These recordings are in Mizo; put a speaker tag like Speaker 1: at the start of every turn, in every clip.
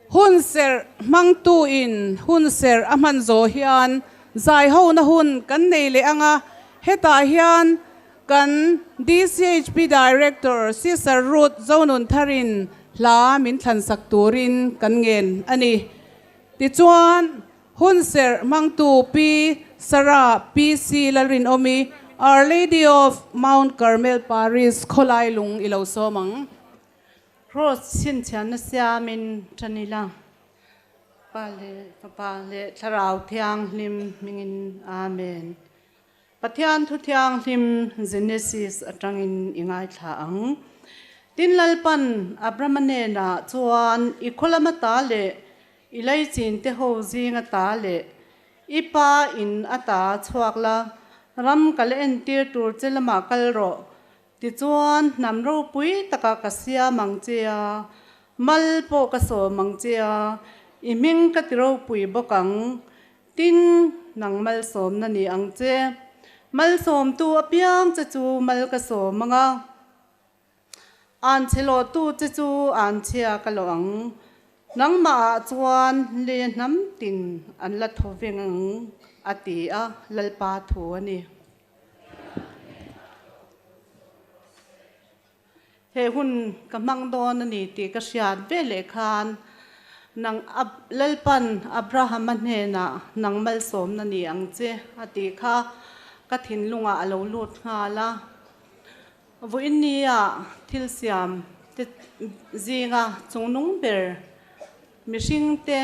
Speaker 1: Hunserh hmangtu in hunserh a hman zawh hian zaihona hun kan nei leh ang a, hetah hian kan DCHP Director Sister Ruth Zonuntharin hla min thlansak turin kan ngen a ni. Tichuan, hunserh hmangtu Pi Sarah PC Lalrinawmi, Our Lady of Mount Carmel Parish khawlai lung i lo sawm ang.
Speaker 2: Cross chhinchhiahna siamin tan ila. Pa leh Fapa leh Thlarau Thianghlim hmingin Amen. Pathian Thu Thianghlim Genesis atangin i ngaithla ang. Tin Lalpan Abrahama hnenah chuan i khaw lama ta leh i leichin te ho zinga ta leh i pa in ata chhuak la, ram ka la entir tur che lamah kal rawh. Tichuan, hnam ropui takah ka siam ang che a, mal pawh ka sawm ang che a, i hming ka ti ropui bawk ang. Tin, nang malsawmna ni ang che. Malsawmtu apiang che chu mal ka sawm ang a, anchhe lawhtu che chu anchhia ka lawh ang. Nangmahah chuan le hnam tin an la thaw veng ang, a ti a, Lalpa thu a ni. He hun ka hmang dawn a ni tih ka hriat ve leh khan nang Lalpan Abrahama hnenah nang malsawmna ni ang che a tih kha ka thinlungah a lo lut nghal a. Vawiin nia thil siam te zinga chungnung ber mihringte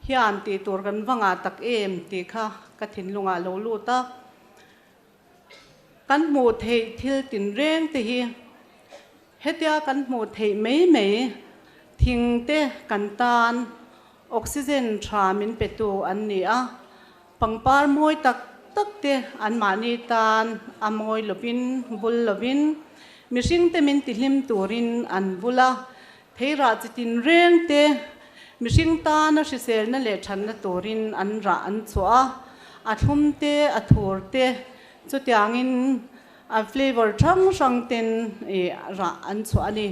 Speaker 2: hian tih tur kan va ngah tak em tih kha ka thinlungah a lo lut a. Kan hmuh theih thil tinreng te hi hetia kan hmuh theih mai mai thing te kan tan oxygen tha min petu an ni a, pangpar mawi tak tak te anmahni tan a mawi lovin vul lovin mihring te min tihlim turin an vul a, theirah chi tinreng te mihring tana hriselna leh thatna turin an rah an chhuah a, a thlum te a thur te chutiangin a flavour hrang hrang ten ih rah an chhuah a ni.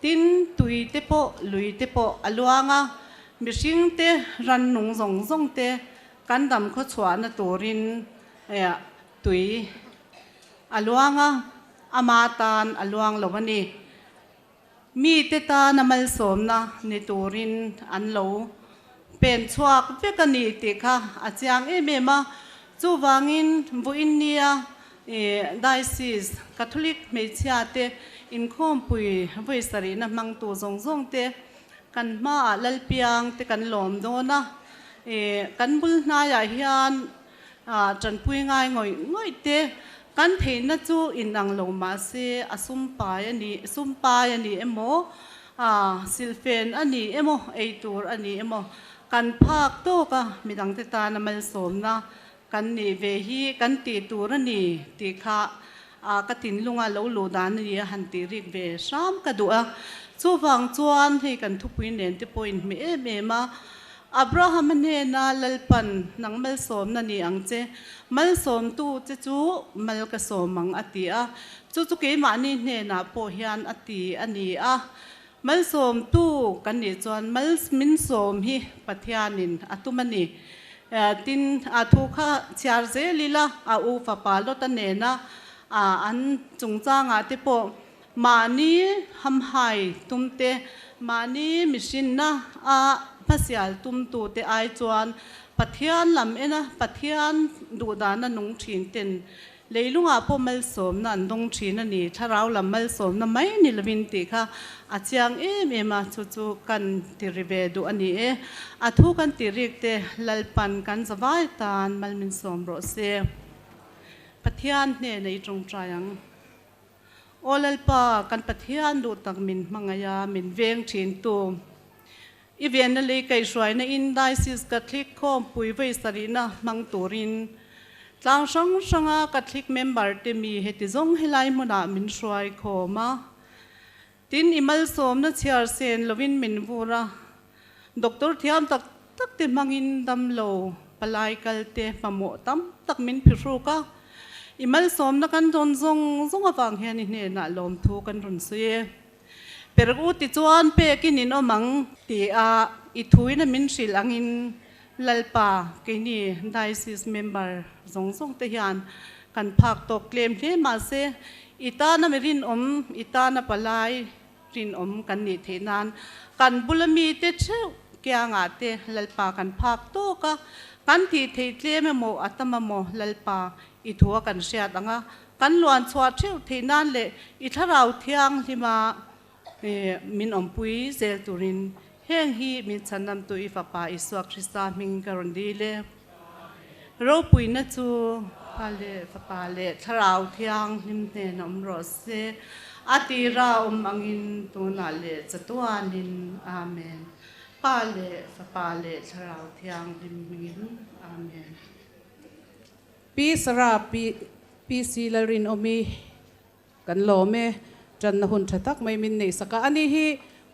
Speaker 2: Tin, tui te pawh lui te pawh a luang a, mihring te rannung zawng zawng te kan dam khaw chhuahna turin ih tui a luang a, ama tan a luang lo a ni. Mite tana malsawmna ni turin an lo pen chhuak vek a ni tih kha a chiang em em a. Chuvangin vawiin nia Diocese Catholic hmeichhia te inkhawmpui vawi sarihna hmangtu zawng zawng te kan hmaah Lalpiang te kan lawm dawn a. Kan bul hnaiah hian Tanpui ngai ngawih ngawih te, kan theihna chu inang lo mah se a sumpai a ni, sumpai a ni emaw, silhfen a ni emaw, ei tur a ni emaw, kan phak tawk a, midangte tana malsawmna kan nih ve hi kan tih tur a ni tih kha ka thinlunga lo luh dan a ni a han tih rik ve hram ka duh a. Chuvang chuan hei kan thupui nen te pawh inhmeh em em a, Abrahama hnena Lalpan, Nang malsawmna ni ang che, malsawmtu che chu mal ka sawm ang a ti a. Chu chu keimahni hnenah pawh hian a ti a ni a. Malsawmtu kan nih chuan mal min sawm hi Pathianin a tum a ni. Tin, a thu kha chhiar zel ila, a u fapa Lota nena an chungchangah te pawh Mahni hamhai tumte, mahni mihrinna a hmasial tumtute ai chuan Pathian lam ena Pathian duhdana nung thin ten leilungah pawh malsawmna an dawng thin a ni. Thlarau lam malsawmna mai ni lovin tih kha a chiang em em a, chu chu kan ti ri ve duh a ni e. A thu kan ti rik te Lalpan kan zavai tan mal min sawm rawh se. Pathian hnena i tawngtai ang. Aw Lalpa, kan Pathian duh tak min hmangaih a, min veng thintu. I venna lei kaihhruaina in Diocese Catholic khawmpui vawi sarihna hmang turin tlang hrang hranga Catholic member te mi heti zawng helai hmunah min hruai khawm a. Tin, i malsawmna chhiar sen lovin min vur a, doctor thiam tak tak te hmangin damlo palai kal te hmamawh tam tak min phihruk a, i malsawmna kan dawn zawng zawng avang hian i hnenah lawmthu kan rawn sawi e. Per u tichuan pekin in awm ang ti a i thuin a min hrilh angin Lalpa keini Diocese member zawng zawng te hian kan phak tawk tlem hle mahse i tana mi rinawm, i tana palai rinawm kan nih theih nan kan bula mite theuh kiangah te Lalpa kan phak tawk a, kan tih theih tlem emaw a tam emaw Lalpa i thu a kan hriat ang a, kan luan chhuah theuh theih nan leh i thlarau thianghlima min awmpui zel turin heng hi min chhanamtu i Fapa Isua Krista hming ka rawn dil e. Ropuina chu Pa leh Fapa leh Thlarau Thianghlim hnen a awm rawh se. A tira awm angin tunah leh chatuanin. Amen. Pa leh Fapa leh Thlarau Thianghlim hmingin. Amen.
Speaker 1: Pi Sarah Pi PC Lalrinawmi Kan lawm e, tanna hun tha tak mai min neih sak a. Ani hi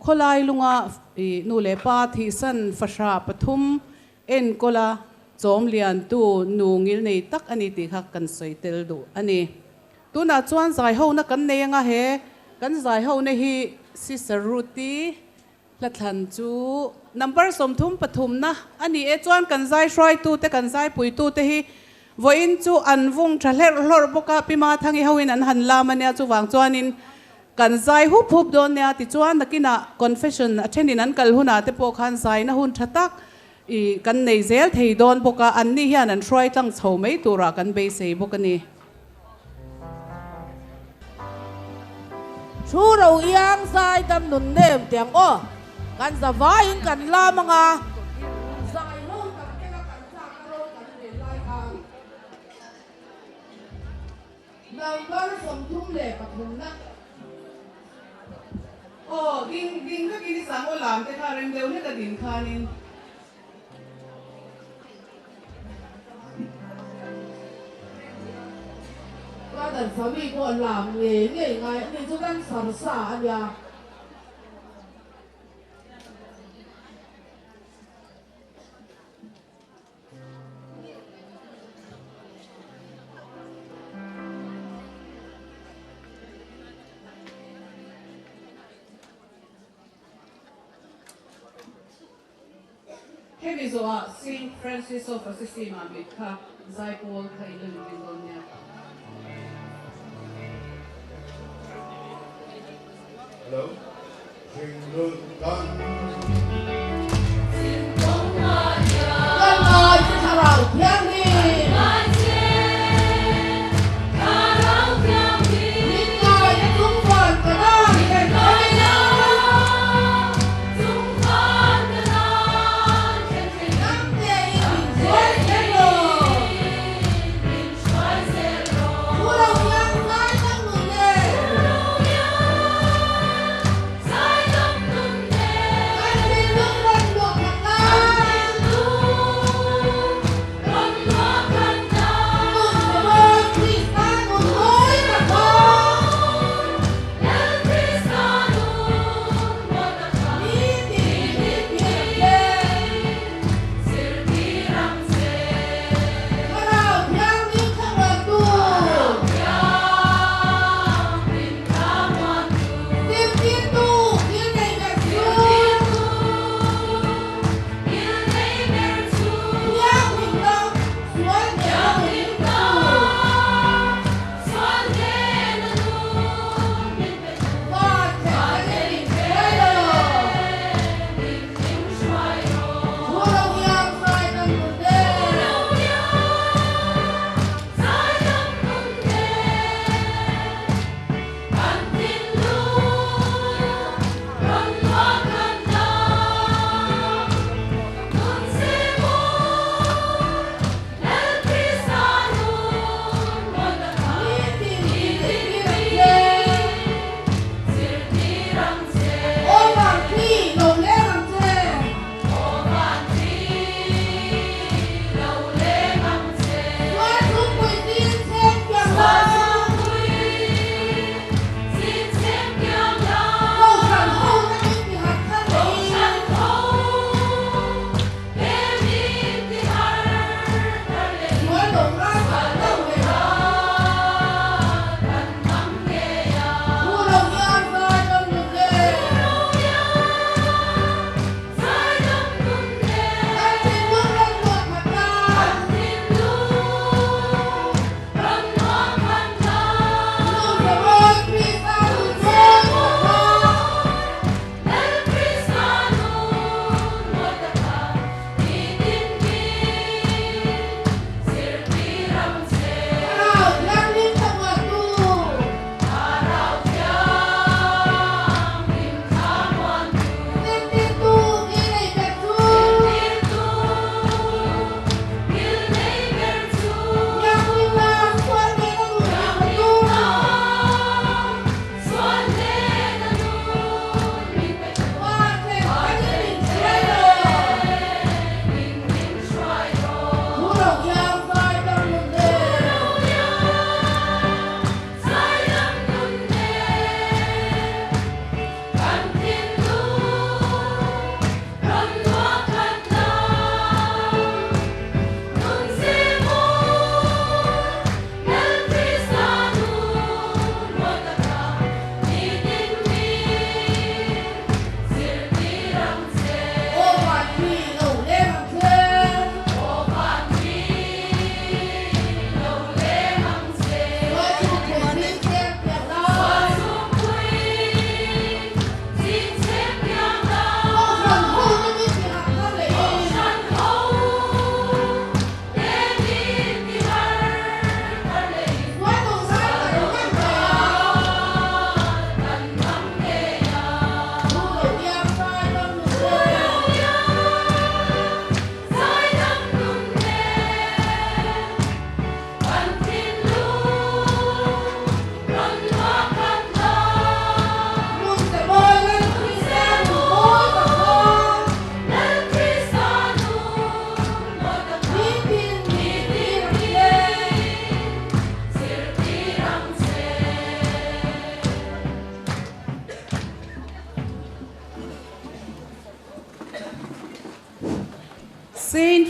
Speaker 1: khawlai lunga i nu leh pa thihsan fahrah pathum enkawla chawm liantu nu ngil nei tak a ni tih kha kan sawi tel duh a ni. Tunah chuan zaihona kan nei anga he kan zaihona hi Sister Ruth-i Hlathlan chu number 33 na a ni e. Chuan kan zai hruaitute, kan zaipuitute hi vawiin chu an vung tha hlerh hlawrh bawk a, Pi Mathangi hoin an han lam a nia, chuvang chuanin kan zai hup hup dawn nia. Tichuan nakinah confession a thenin an kal hunah te pawh khan zaina hun tha tak i kan nei zel thei dawn bawk a, anni hian an hruai tlang chho mai turah kan beisei bawk a ni.
Speaker 3: Thu ro iang zai dam nun nem teh ang aw. Kan za vaiin kan lam anga zai ho tak kela kan tlak a ro kan rel lai khan number 33 na.
Speaker 1: Aw ding ding vekin i sang aw lam te kha rem deuh hlek a din khanin.
Speaker 3: Brother Sami pawh lam ngei ngei ngai a ni chu cancer sa a nia.
Speaker 1: Hemi zawhah Saint Francis of Assisi Mamit kha zaipawl kha in la ni dawn nia.
Speaker 4: Hello. Hringnun kan.
Speaker 3: Kan ngai che Thlarau Thianghlim. Min ngai che chungvan ka nan thlen thei.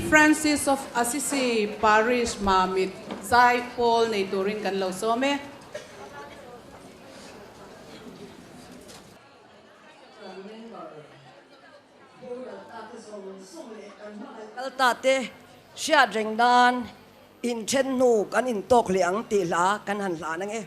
Speaker 1: Francis of Assisi Parish Mamit zai pawl nei turin kan lo sawm e.
Speaker 5: Kal ta te hriat reng nan inthen hnu kan intawk leh ang tih hla kan han hlan ange.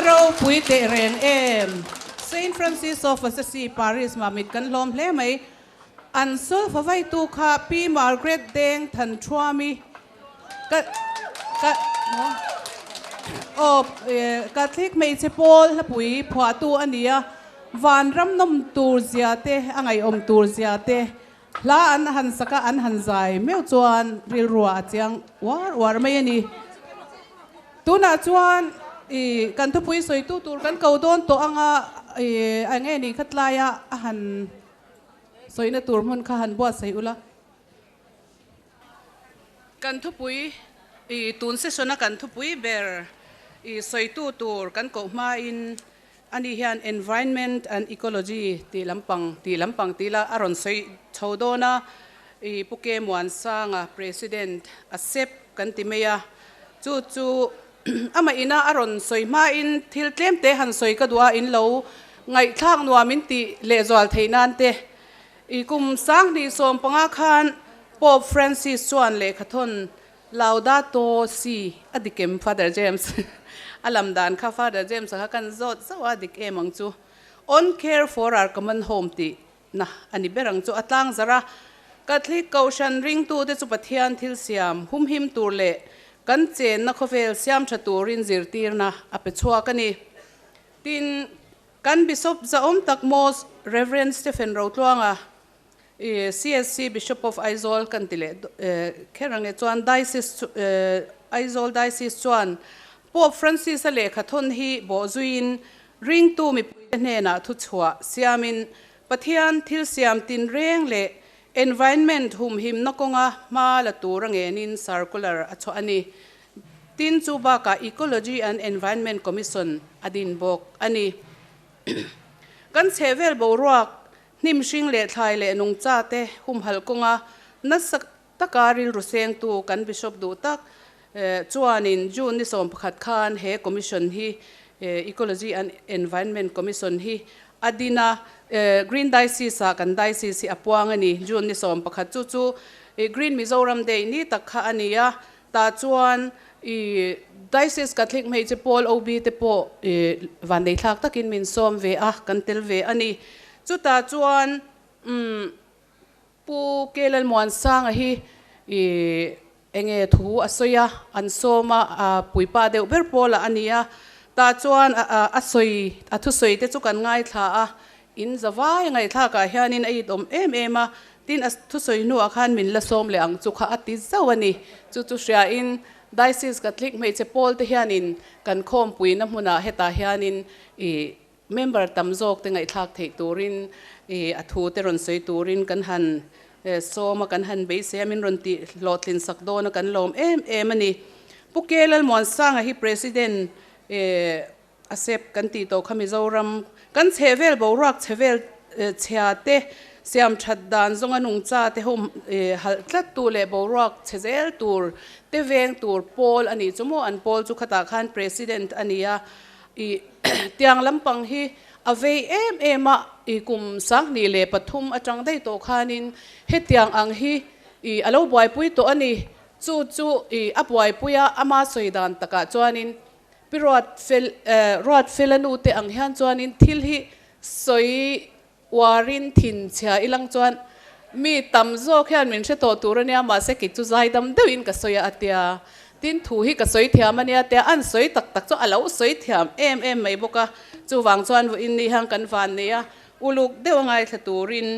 Speaker 1: ropui teh reng em! Saint Francis of Assisi Paris Mamit kan hlawm hle mai. An solfa vaitu kha Pi Margaret Deng Thanṭhuami ka ka aw Catholic hmeichhe pawl hlapui phuahtu a ni a, vanram nawm tur zia te, a ngaihawm tur zia te hla an han sak a, an han zai meuh chuan rilruah a chiang uar uar mai a ni. Tunah chuan i kan thupui sawitu tur kan ko dawn tawh anga i eng nge ni kha tlaia a han sawina tur hmun kha han buatsaih ula. Kan thupui i tun session a kan thupui ber i sawitu tur kan koh hmain ani hian environment and ecology tih lampang tih lampang tih la a rawn sawi chho dawn a, i Pu Ke Muansanga President a sep kan ti mai a, chu chu amah ina a rawn sawi hmain thil tlem te han sawi ka duh a, in lo ngaihthlak nuam in tih lehzual theih nan te i kum 2015 khan Pope Francis chuan lehkhathawn Laudato Si a dik em Father James? A lam dan kha Father James-a kha kan zawt zauh a dik em ang chu. On care for our common home tih na a ni ber ang chu. A tlang zarh a, Catholic Kohhran ringtute chu Pathian thil siam humhim tur leh kan chenna khawvel siam tha turin zirtirna a pe chhuak a ni. Tin, kan Bishop zahawm tak Most Reverend Stephen Rotluanga I CSC Bishop of Aizawl kan ti leh kher ang e chuan Diocese Aizawl Diocese chuan Pope Francis-a lehkha thawn hi bawhzuiin ringtu mipuite hnenah thuchhuah siamin Pathian thil siam tinreng leh environment humhimna kawnga hma la tur a ngenin circular a chhuah a ni. Tin, chu bakah Ecology and Environment Commission a din bawk a ni. Kan chhehvel boruak Hnim hring leh thlai leh nungcha te humhalh kawnga nasa taka rilru sengtu kan Bishop duh tak chuanin June ni 11 khan he Commission hi Ecology and Environment Commission hi a din a, Green Diocese ah kan Diocese hi a puang a ni. June ni 11 chu chu Green Mizoram Day ni tak kha a ni a, Tah chuan i Diocese Catholic hmeichhe pawl OB te pawh i vanneithlak takin min sawm ve a, kan tel ve a ni. Chutah chuan umm Pu Kelalmuansanga hi i enge thu a sawi a, an sawm a, a puipa deuh ber pawlah a ni a. Tah chuan a sawi a thusawi te chu kan ngaithla a, In zavai ngaihthlakah hianin a it awm em em a, tin a thusawi hnuah khan min la sawm leh ang chu kha a ti zauh a ni. Chu chu hriain Diocese Catholic hmeichhe pawl te hianin kan khawmpuina hmunah hetah hianin ih member tam zawk te ngaihthlak theih turin ih a thu te rawn sawi turin kan han sawm a, kan han beisei a, min rawn tih hlawhtlin sak dawn a kan lawm em em a ni. Pu Ke Lalmuansanga hi President ih A sep kan tih tawh kha Mizoram kan chhehvel boruak chhevel chhia te siam that dan zawnga nungcha te ho halh tlat tu leh boruak chhe zel tur te veng tur pawl a nih chu maw an pawl chu khatah khan President a ni a ih tiang lampang hi a vei em em a ih kum 2003 atang daih tawh khanin hetiang ang hi ih a lo buaipui tawh a ni chu chu ih a buaipui a ama sawi dan takah chuanin Pi Ruat fel Ruat fela nu te ang hian chuanin thil hi sawi uarin thin chhia ilang chuan mi tam zawk hian min hre tawh tur ania mahse kei chu zaidam deuhin ka sawi a atia tin thu hi ka sawi thiam ania tia an sawi tak tak chu a lo sawi thiam em em mai bawk a chuvang chuan vawiin ni hian kan van nei a uluk deuh a ngaithla turin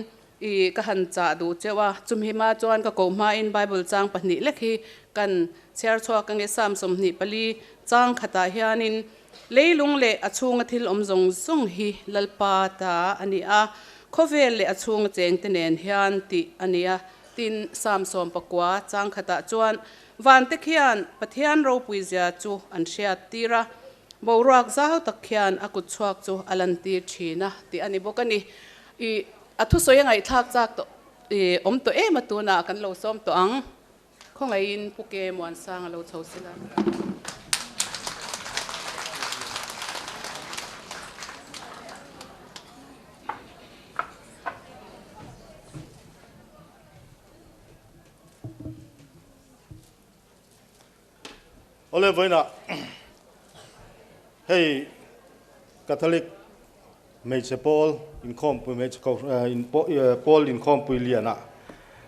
Speaker 1: I ka han chah duh cheuh a, chumi hma chuan ka koh hmain Bible chang pahnih lek hi kan chhiar chhuak ange Psalm 24 chang khatah hianin leilung leh a chhunga thil awm zawng zawng hi Lalpa ta a ni a, khawvel leh a chhunga chengte nen hian tih a ni a. Tin, Psalm 19 chang khatah chuan vante khian Pathian ropuizia chu an hriat tir a, boruak zau tak khian a kut chhuak chu a lantir thin a tih a ni bawk a ni. I a thusawi a ngaihthlak chak tawh i awm tawh em a tunah kan lo sawm tawh ang. Khawngaihin Pu Ke Muansang a lo chho sila.
Speaker 4: Awle vawiinah hei. Catholic Hmeichhe pawl inkhawmpui hmeichhe pawl inkhawmpui lianah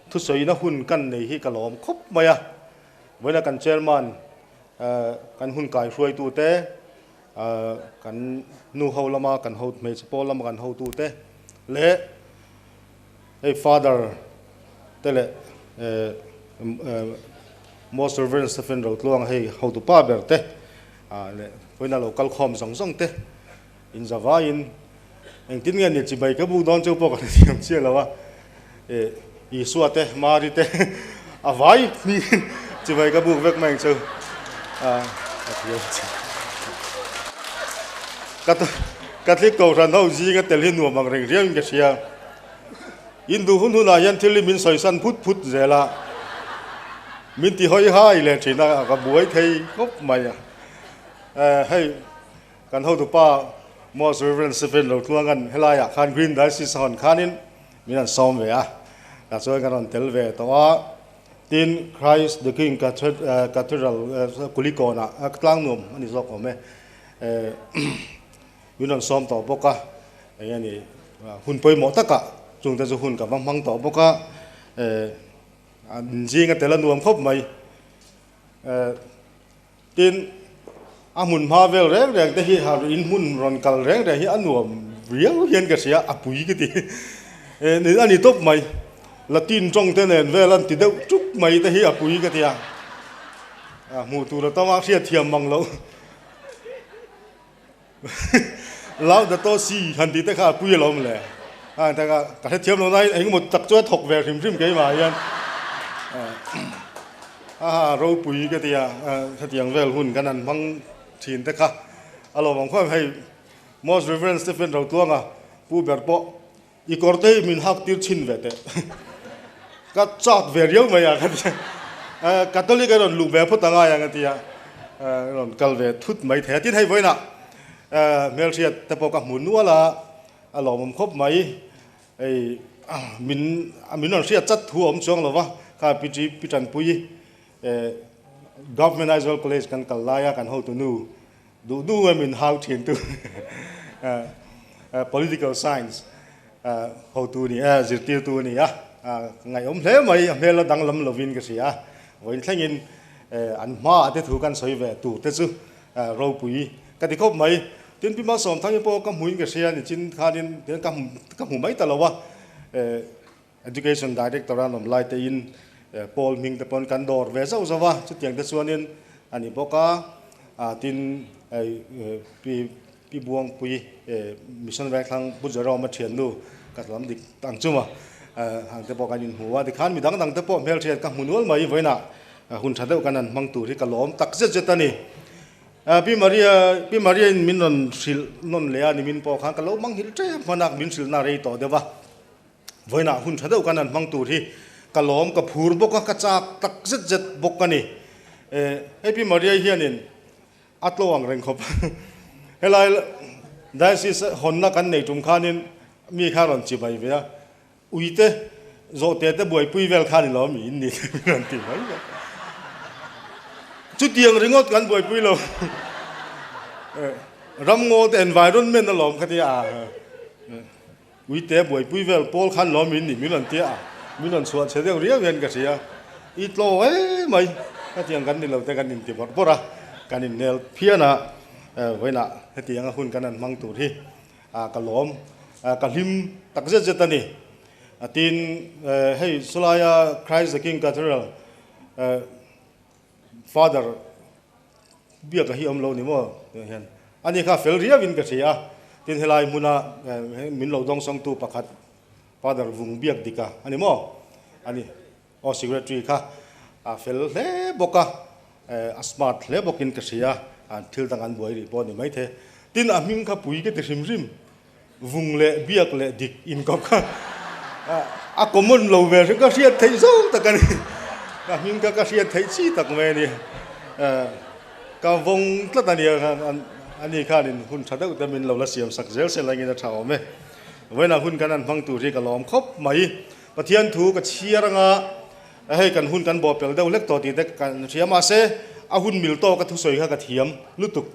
Speaker 4: thusawina hun kan nei hi ka lawm khawp mai a. Vawiina kan chairman kan hun kai hruaitute kan nu ho lama kan ho hmeichhe pawl lama kan hotute leh hei father te leh Most Reverend Stephen Rotluanga hei hotupa ber te leh vawiina lo kal khawm zawng zawng te In zavaiin engtin nge ni chibai ka buk dawn chu pawh ka hrethiam chiah lo a, eh Isua te, Mari te a vai hmingin chibai ka buk vek mai ang chu a a thiam chiah. Catholic Kohhran ho zinga tel hi nuam ang reng riauin ka hria. In duh hun hunah hian thil hi min sawisan phut phut zel a, min ti hawi hai leh thin a, ka buai thei khawp mai a. Eh hei. Kan hotupa Most Reverend Stephen Rotluanga'n helaiah khan Green Diocese a hawn khanin min rawn sawm ve a, tah chuan kan rawn tel ve tawh a. Tin, Christ the King Cathedral Kulikawnah tlang nuam a ni zawk awm e, min rawn sawm tawh bawk a. Eng nge ni, hun pawimawh takah chungte chu hun ka va hmang tawh bawk a, an zinga tel a nuam khawp mai. Tin, a hmun hma vel reng reng te hi har in hmun rawn kal reng reng hi a nuam riau hian ka hria, a pui ka ti. Eh, a ni tawp mai. Latin tawng te nen vel an ti deuh tuk mai te hi a pui ka ti a. A hmuh tur a tam a, hriatthiam mang loh. Laudato Si han tih te kha a pui alawm le. A tak a, ka hrethiam lo nain engemaw tak chu a thawk ve hrim hrim keimah hian. A ropui ka ti a, hetiang vel hun kan han hmang thin te kha a lawm ang khuam. Hei Most Reverend Stephen Rotluanga pu ber pawh i kawr te hi min hak tir chhin ve teh. Ka chak ve riau mai a ka ti a. Catholic a rawn luh ve phawt angai ang a ti a. A rawn kal ve thut mai thei a. Tin hei vawiinah hmelhriat te pawh ka hmu nual a, a lawmawm khawp mai. Hei min min rawn hriat chat thu a awm chuang lo va, kha Pi Pi Tanpui Government Aizawl College kan kal laia kan hotunu Duh duh em in hau thin tu Political Science hotu ni a, zirtirtu a ni a, ngaihawm hle mai, a hmel a danglam lovin ka hria a, vawiin thlengin an hmaah te thu kan sawi ve tur te chu ropui ka ti khawp mai. Tin Pi Malsawmthangi pawh ka hmuin ka hria nichin khanin ka hmu mai ta lo a, Education Director a nawm lai tein Paul hming te pawn kan dawr ve zauh zauh a, chutiang te chuanin a ni bawk a, tin Pi Pi Buangpui Mission Vengthlang Pu Jerome a thiannu ka lam dik ang chuma hang te pawh kan inhmu a, tikhan mi dang dang te pawh hmelhriat ka hmu nual mai vawiinah hun tha deuh kan han hmang tur hi ka lawm tak zet zet a ni. Pi Maria Pi Maria in min rawn hrilh nawn leh a nimin pawh khan ka lo manghilh tep hman a, min hrilhna rei tawh deuh a. Vawiinah hun tha deuh kan han hmang tur hi ka lawm, ka phur bawk a, ka chak tak zet zet bawk a ni. Hei Pi Maria hianin a tlo ang reng khawp. Helai Diocese hawnna kan nei tum khanin mi kha rawn chibai ve a, uite zawhte te buaipui vel khan i lo mi in ni te min rawn ti mai mai. Chutiang ringawt kan buaipui lo. Ramngaw te environment alawm kha tia. Uite buaipui vel pawl khan lawm in ni min rawn tia a, min rawn chhuah chhe deuh riau hian ka hria. I tlaw e mai, hetiang kan ni lo te kan inti bawrh bawrh a, kan innel phian a, vawiinah hetianga hun kan han hmang tur hi ka lawm, ka hlim tak zet zet a ni. Tin, hei chulaia Christ the King Cathedral Father biak a hi awm lo ni maw tih hian ani kha fel riau in ka hria a, tin helai hmuna min lo dawngsawngtu pakhat Father vung biak dik a ani maw ani aw secretary kha a fel hle bawk a, a smart hle bawk in ka hria a, thil dang an buai rih pawh a ni maithei tin a hming kha pui ka ti hrim hrim. Vung leh biak leh dik inkawp kha a common lo ve hrim ka hriat theih zawng tak a ni. Ka hming kha ka hriat theih chi tak mai a ni. Ka vawng tlat a ni a ni khanin hun tha deuh te min lo la siam sak zel se langin a tha awm e. Vawiinah hun kan han hmang tur hi ka lawm khawp mai. Pathian thu ka chhiar anga hei kan hun kan bawhpelh deuh hlek tawh tih te kan hria mahse a hun mil tawk a thusawi kha ka thiam lutuk.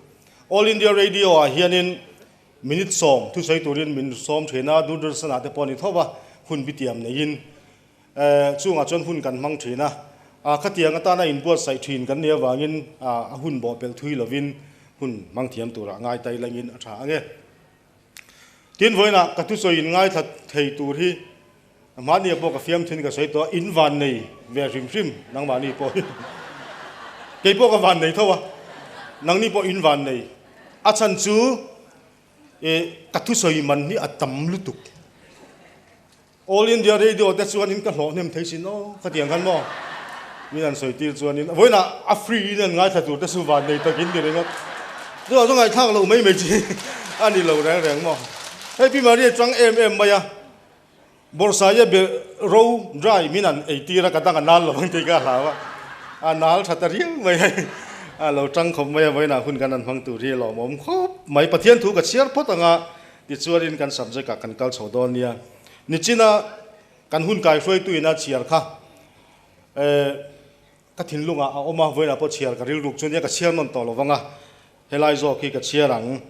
Speaker 4: All India Radio ah hianin. Minute 10 thusawi turin min sawm thin a, Doordarshan-ah te pawh a ni tho va, hun bitiam neiin chungah chuan hun kan hmang thin a. Khatiang atana inbuatsaih thin kan nih avangin a hun bawhpelh thui lovin hun hmang thiam turah ngai tai langin a tha ang e. Tin, vawiinah ka thusawi in ngaithla thei tur hi Mahnia pawh ka fiam thin ka sawi tawh a, in van nei ve hrim hrim nangmahni pawh hi. Kei pawh ka van nei tho a, nangni pawh in van nei. A chhan chu e ka thusawi man hi a tam lutuk. All India Radio te chuan in ka hlawh hnem thei sin aw khatiang khan maw min an sawi tir chuan in vawiinah a free in an ngaithla tur te chu van nei takin ni ringawt. Chuvang chu ngaihthlak loh mai mai chi a ni lo reng reng maw. Hei Pi Maria chang em em mai a. Bawrhsaia be ro dry min an ei tir a, ka dang a nal lo ang tih ka hlau a, a nal tha ta riau mai hei, a lo tang khawp mai a, vawiinah hun kan han hmang tur hi a lawmawm khawp mai. Pathian thu ka chhiar phawt ang a, tichuanin kan subject ah kan kal chho dawn nia. Nichina kan hun kaihruaitu ina chhiar kha eh ka thinlungah a awm a, vawiinah pawh chhiar ka rilruk chu nia, ka chhiar nawn tawh lo vang a, helai zawk hi ka chhiar ang.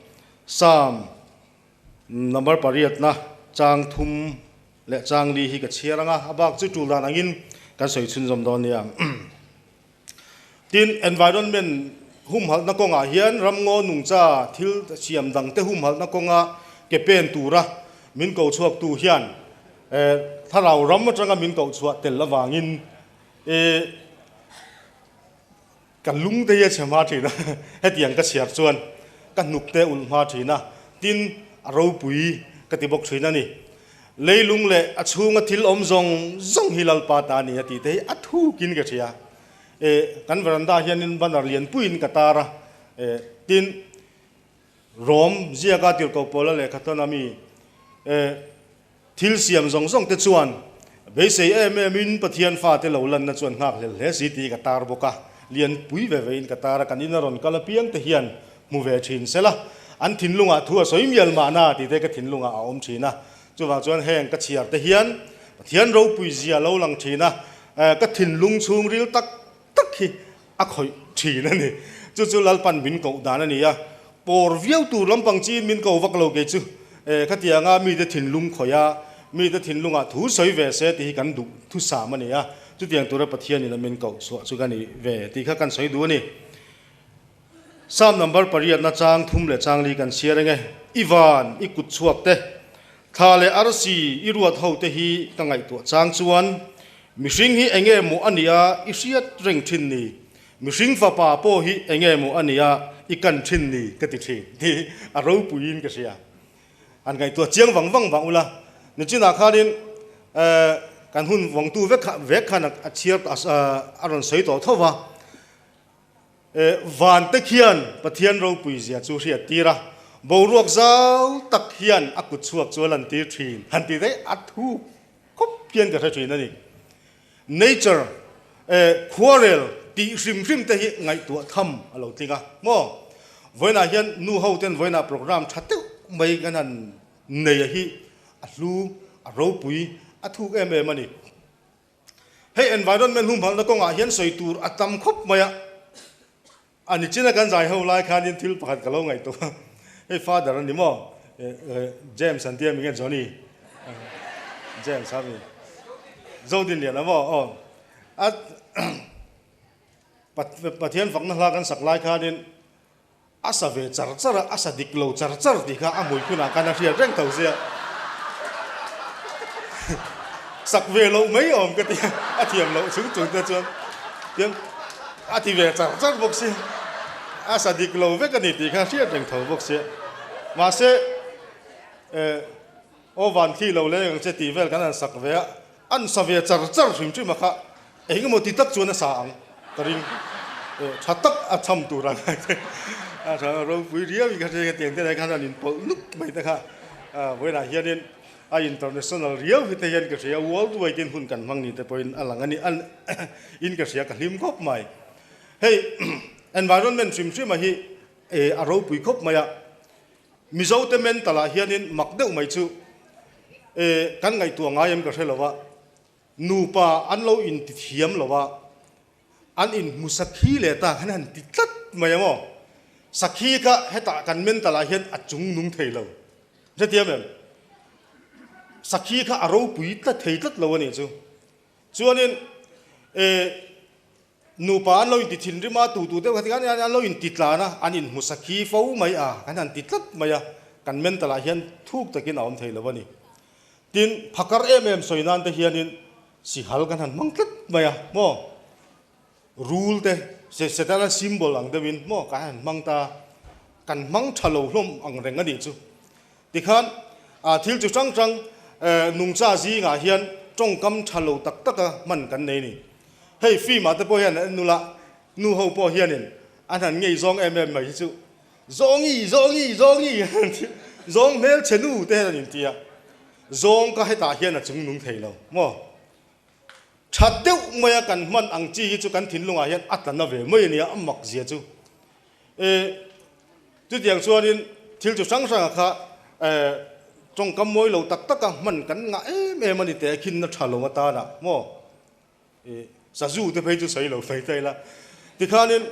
Speaker 4: Psalm. Number pariatna chang thum leh chang li hi ka chhiar ang a, a bak chu tul dan angin kan sawi chhunzawm dawn nia. Tin, environment humhalhna kawngah hian ramngaw nungcha thil siam dangte humhalhna kawnga ke pen tura min ko chhuaktu hian thlarau ram atanga min koh chhuah tel avangin Ka lung te hi a chhe hma thin a, hetiang ka chhiar chuan ka hnuk te ulh hma thin a, tin a ropui ka ti bawk thin a ni. Leilung leh a chhunga thil awm zawng zawng hi Lalpa ta a ni a tih te hi a thukin ka hria. E, kan veranda hianin banner lianpuiin ka tar a, e, tin Rom ziaka tirhkoh pawla lehkha tawn a mi, e, Thil siam zawng zawng te chuan beisei em em in Pathian fate lo lanna chuan nghak hlel hle si tih ka tar bawk a, lian pui ve ve in ka tar a, kan in a rawn kal apiang te hian hmu ve thin sela, an thinlungah thu a sawi mial mahna tih te ka thinlungah a awm thin a, chuvang chuan heng ka chhiar te hian Pathian ropui zia lo lang thin a, ka thinlung chhungril tak tak hi a khawih thin a ni. Chu chu Lalpan min koh dan a ni a, pawr viau tur lampang chiin min ko vak lo kei chu. E, khatianga mite thinlung khawih a, mite thinlungah thu sawi ve se tih hi kan duh thusam a ni a, chutiang tura Pathianin a min koh chhuah chu ka ni ve tih kha kan sawi duh a ni. Psalm number pariatna chang thum leh chang li kan chhiar eng e, I van, i kut chhuak te, thla leh arsi i ruat ho te hi ka ngaihtuah chang chuan Mihring hi enge maw a nia i hriat reng thin ni? Mihring fapa pawh hi enge maw a nia i kan thin ni? Ka ti thin tih a ropuiin ka hria. Han ngaihtuah chiang vang vang vang ula, nichinah khanin kan hun vawngtu vek kha vek khan a chhiar a rawn sawi tawh tho va. Vante khian Pathian ropui zia chu hriat tir a, boruak zau tak hian a kut chhuak chu a lantir thin han ti daih a thuk Khawp hian ka hre thin a ni. Nature, eh, khuarel tih hrim hrim te hi ngaihtuah tham a lo tling a maw? Vawiinah hian nu ho ten vawiinah program tha deuh mai kan han nei a hi a hlu, a ropui, a thuk em em a ni. Hei environment humhalhna kawngah hian sawi tur a tam khawp mai a. A ni china kan zai ho lai khanin thil pakhat ka lo ngaihtuah a, hei father a ni maw? James an tia mi nge Johnny? James a mi Zodinlian a maw? Aw a Pathian fakna hla kan sak lai khanin a sa ve char char a, a sa dik lo char char tih kha a hmui phunah khan a hriat reng tho sia. Sak ve loh mai awm ka ti a, a thiam loh chung chung te chuan tiang a ti ve char char bawk si, a sa dik lo vek a ni tih kha hriat reng tho bawk sia. Mahse eh aw van thli lo leng ang che tih vel kan han sak ve a, an sa ve char char hrim hrim a kha eng emaw ti tak chuan a sa ang ka ring. Eh tha tak a cham tur ang a tha ropui riau in ka hria tiang te lai khan an inpawlh nuk mai te kha vawiinah hianin A international riau hi te hian ka hria, world wide in hun kan hmang ni te pawhin a lang a ni, in ka hria ka hlim khawp mai. Hei environment hrim hrim a hi a ropui khawp mai a, Mizo te mental ah hianin mak deuh mai chu kan ngaihtuah ngai em ka hre lo a, nupa an lo intithiam lo a, An inhmu sakhi leh ta khan han ti tlat mai ang aw. Sakhi kha hetah kan mental ah hian a chung nung thei lo. Hrethiam em? Sakhi kha a ropui tlat thei tlat lo a nih chu. Chuanin e nupa an lo inti thinrim a, tu tu deuh kha tikhan an lo inti tlan a, an inhmu sakhi fo mai a, kan han ti tlat mai a, kan mental ah hian thuk takin a awm thei lo a ni. Tin, phakar em em sawi nan te hianin sihal kan han hmang tlat mai a maw? Rul te, Setana symbol ang deuhin maw kan han hmang ta, kan hmang tha lo hlawm ang reng a nih chu. Tikhan thil chu hrang hrang nungcha zingah hian tawngkam tha lo tak taka hman kan nei a ni. Hei film ah te pawh hian an nula nu ho pawh hianin an han ngei zawng em em mai hi chu Zawngi, Zawngi, Zawngi zawng hmelchhe nu te hian an inti a, zawng ka hetah hian a chungnung thei lo maw? Tha deuh maia kan hman ang chi hi chu kan thinlungah hian a tla na ve mai a nia, a mak zia chu. E, chutiang chuanin thil chu hrang hranga kha e, tawngkam mawi lo tak taka hman kan ngah em em a ni teh khin na tha lo atana maw? E, sazu te phei chu sawi lo mai ta ila. Tikhanin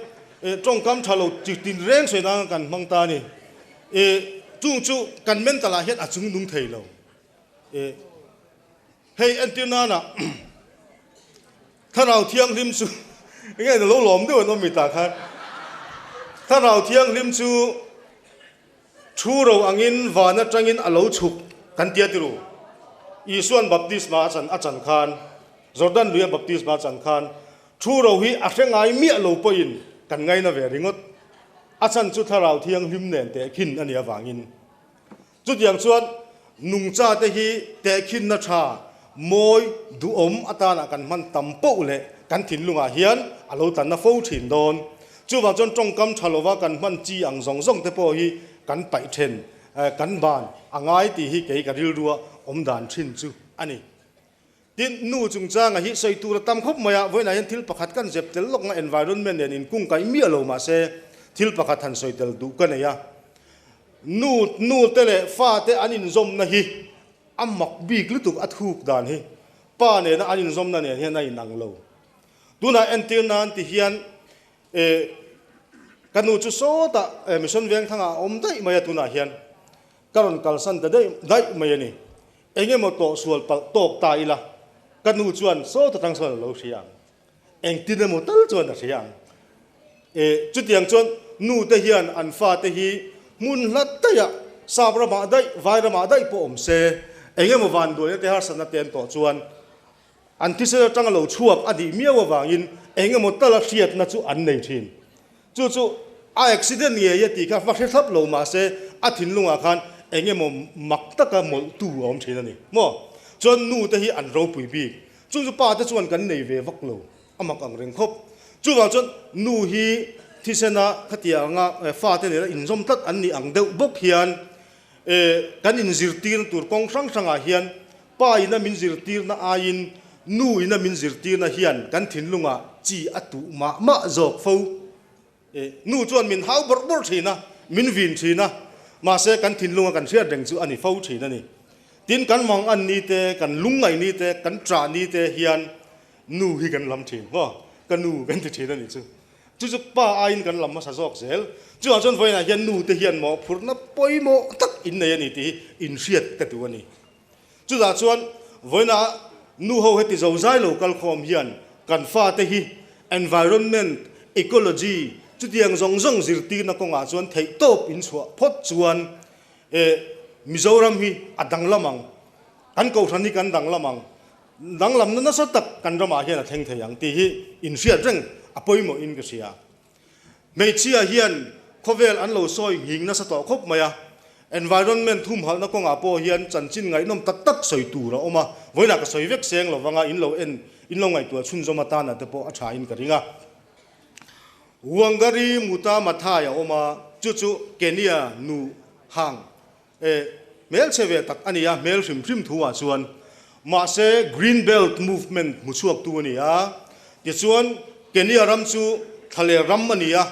Speaker 4: e, tawngkam tha lo chi tin reng sawi nanga kan hmang ta a ni. E, chung chu kan mental ah hian a chungnung thei lo. E. Hei entir nana Thlarau Thianghlim chu enge na lo lawm deuh an awm mi tah khan Thlarau Thianghlim chu thu ro angin van atangin a lo chhuk kan tia tiru Isuan baptisma a chan a chan khan Jordan luia baptisma a chan khan thu ro hi a hre ngai miah lo pawhin kan ngaina ve ringawt a chan chu Thlarau Thianghlim nen tehkhin a nih avangin Chutiang chuan nungchate hi tehkhinna tha, mawi, duhawm atana kan hman tam poh leh kan thinlungah hian a lo tlanna fo thin dawn. Chuvang chuan tawngkam tha lova kan hman chi ang zawng zawng te pawh hi kan paih then, kan ban a ngai tih hi kei ka rilrua awm dan thin chu a ni. Tin, nu chungchanga hi sawi tur a tam khawp mai a, vawiinah hian thil pakhat kan zep tel lawk nga environment nen inkungkaih miah lo mahse thil pakhat han sawi tel duh ka nei a. Nu, nu te leh fa te an inzawmna hi a mak bik lutuk a thuk dan hi pa nena an inzawmna nen hian a inang lo. Tunah entir nan ti hian eh ka nu chu sawtah eh Mission Vengthangah a awm daih mai a tunah hian ka rawn kalsan ta daih daih mai a ni. Eng emaw tawh sual palh tawk ta ila, ka nu chuan saw ta tang sawn a lo hria ang. Engtin emaw tal chuan a hria ang. E, chutiang chuan nu te hian an fate hi hmun hlat daihah, sap ramah daih, vai ramah daih pawh awm se, eng emaw vanduaina te harsatna te an tawh chuan an thisen atang a lo chhuak a nih miau avangin eng emaw tala hriatna chu an nei thin. Chu chu a accident ngei a tih kha va hre thlap lo mahse a thinlungah khan eng emaw mak taka mawlhtu a awm thin a ni maw? Chuan nu te hi an ropui bik. Chu chu pa te chuan kan nei ve vak lo, a mak ang reng khawp. Chuvang chuan nu hi thisena khatia anga fa te nena inzawm tlat an nih ang deuh bawk hian kan inzirtirna tur kawng hrang hrangah hian pa ina min zirtirna aiin nu ina min zirtirna hian kan thinlungah chi a tuh mah mah zawk fo. Nu chuan min hau bawrh bawrh thin a, min vin thin a, mahse kan thinlunga kan hriat reng chu a ni fo thin a ni. Tin, kan mang an ni te, kan lungngaih ni te, kan ṭah ni te hian nu hi kan lam thin maw? Ka nu kan ti thin a nih chu. Chu chu pa aiin kan lam hmasa zawk zel. Chuvang chuan vawiinah hian nu te hian mawhphurhna pawimawh tak in nei a ni tih hi inhriat ka duh a ni. Chutah chuan vawiinah nu ho heti zo zai lo kal khawm hian kan fate hi environment, ecology chutiang zawng zawng zirtirna kawngah chuan theihtawp in chhuah phawt chuan eh Mizoram hi a danglam ang, kan kohhran hi kan danglam ang, danglamna nasa tak kan ramah hian a thleng thei ang tih hi inhriat reng a pawimawhin ka hria. Hmeichhia hian khawvel an lo sawi nghing nasa tawh khawp mai a, environment thumhalhna kawngah pawh hian chanchin ngaihnawm tak tak sawi tur a awm a, vawiinah ka sawi vek seng lovanga in lo en, in lo ngaihtuah chhunzawm atana te pawh a thain ka ring a. Wangari Muta Maathai a awm a, chu chu Kenya nu hang e hmelchhe ve tak a ni a, hmel hrim hrim thu ah chuan. Mahse Green Belt Movement hmu chhuak tu a ni a, tichuan Kenya ram chu thlaler ram a ni a,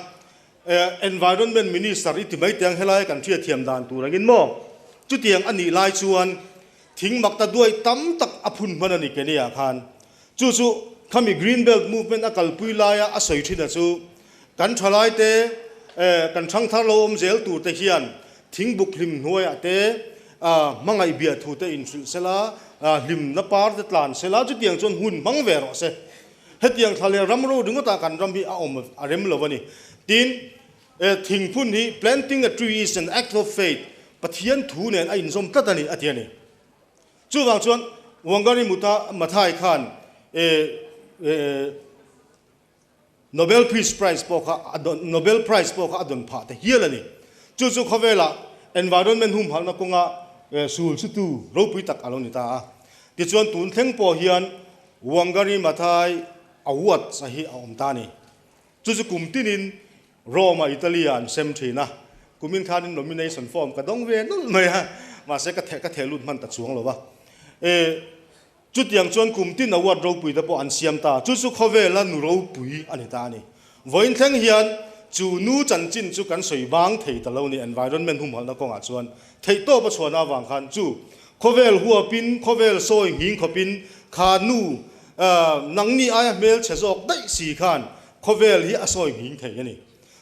Speaker 4: Environment Minister i ti mai teh ang helai kan hriatthiam dan tur angin maw? Chutiang a nih lai chuan thing mak ta duai tam tak a phun hman a ni Kenya khan. Chu chu khami Green Belt Movement a kalpui laia a sawi thin a chu kan thalaite kan thangthar lo awm zel tur te hian thingbuk hlim hnuaiah te hmangaih biah thu te inhrilh sela, hlimna par te tlan sela, chutiang chuan hun hmang ve rawh se. Hetiang thla leh ram ro ringawtah kan ram hi a awm a rem lo a ni. Tin, thingphun hi planting a tree is an act of faith, Pathian thu nen a inzawm tlat a ni, a ti a ni. Chuvang chuan Wangari Maathai khan Nobel Peace Prize pawh kha a dawn Nobel Prize pawh kha a dawn phah ta hial a ni. Chu chu khawvela environment humhalhna kawnga sul chutu ropui tak a lo ni ta a. Tichuan tun thleng pawh hian Wangari Maathai Awards a hi a awm ta a ni. Chu chu kum tinin Rome-a Italy-ah an sem thin a, kumin khanin nomination form ka dawng ve nulh mai a, mahse ka ka theh lut hman ta chuang lo va. E, chutiang chuan kum tin award ropui te pawh an siam ta, chu chu khawvela nu ropui a ni ta a ni. Vawiin thleng hian chu nu chanchin chu kan sawi bang thei ta lo ni, environment humhalhna kawngah chuan theihtawp a chhuahna avang khan chu khawvel huapin, khawvel sawi nghing khawpin kha nu nangni aia hmelchhe zawk daih si khan Khawvel hi a sawi nghing thei a ni.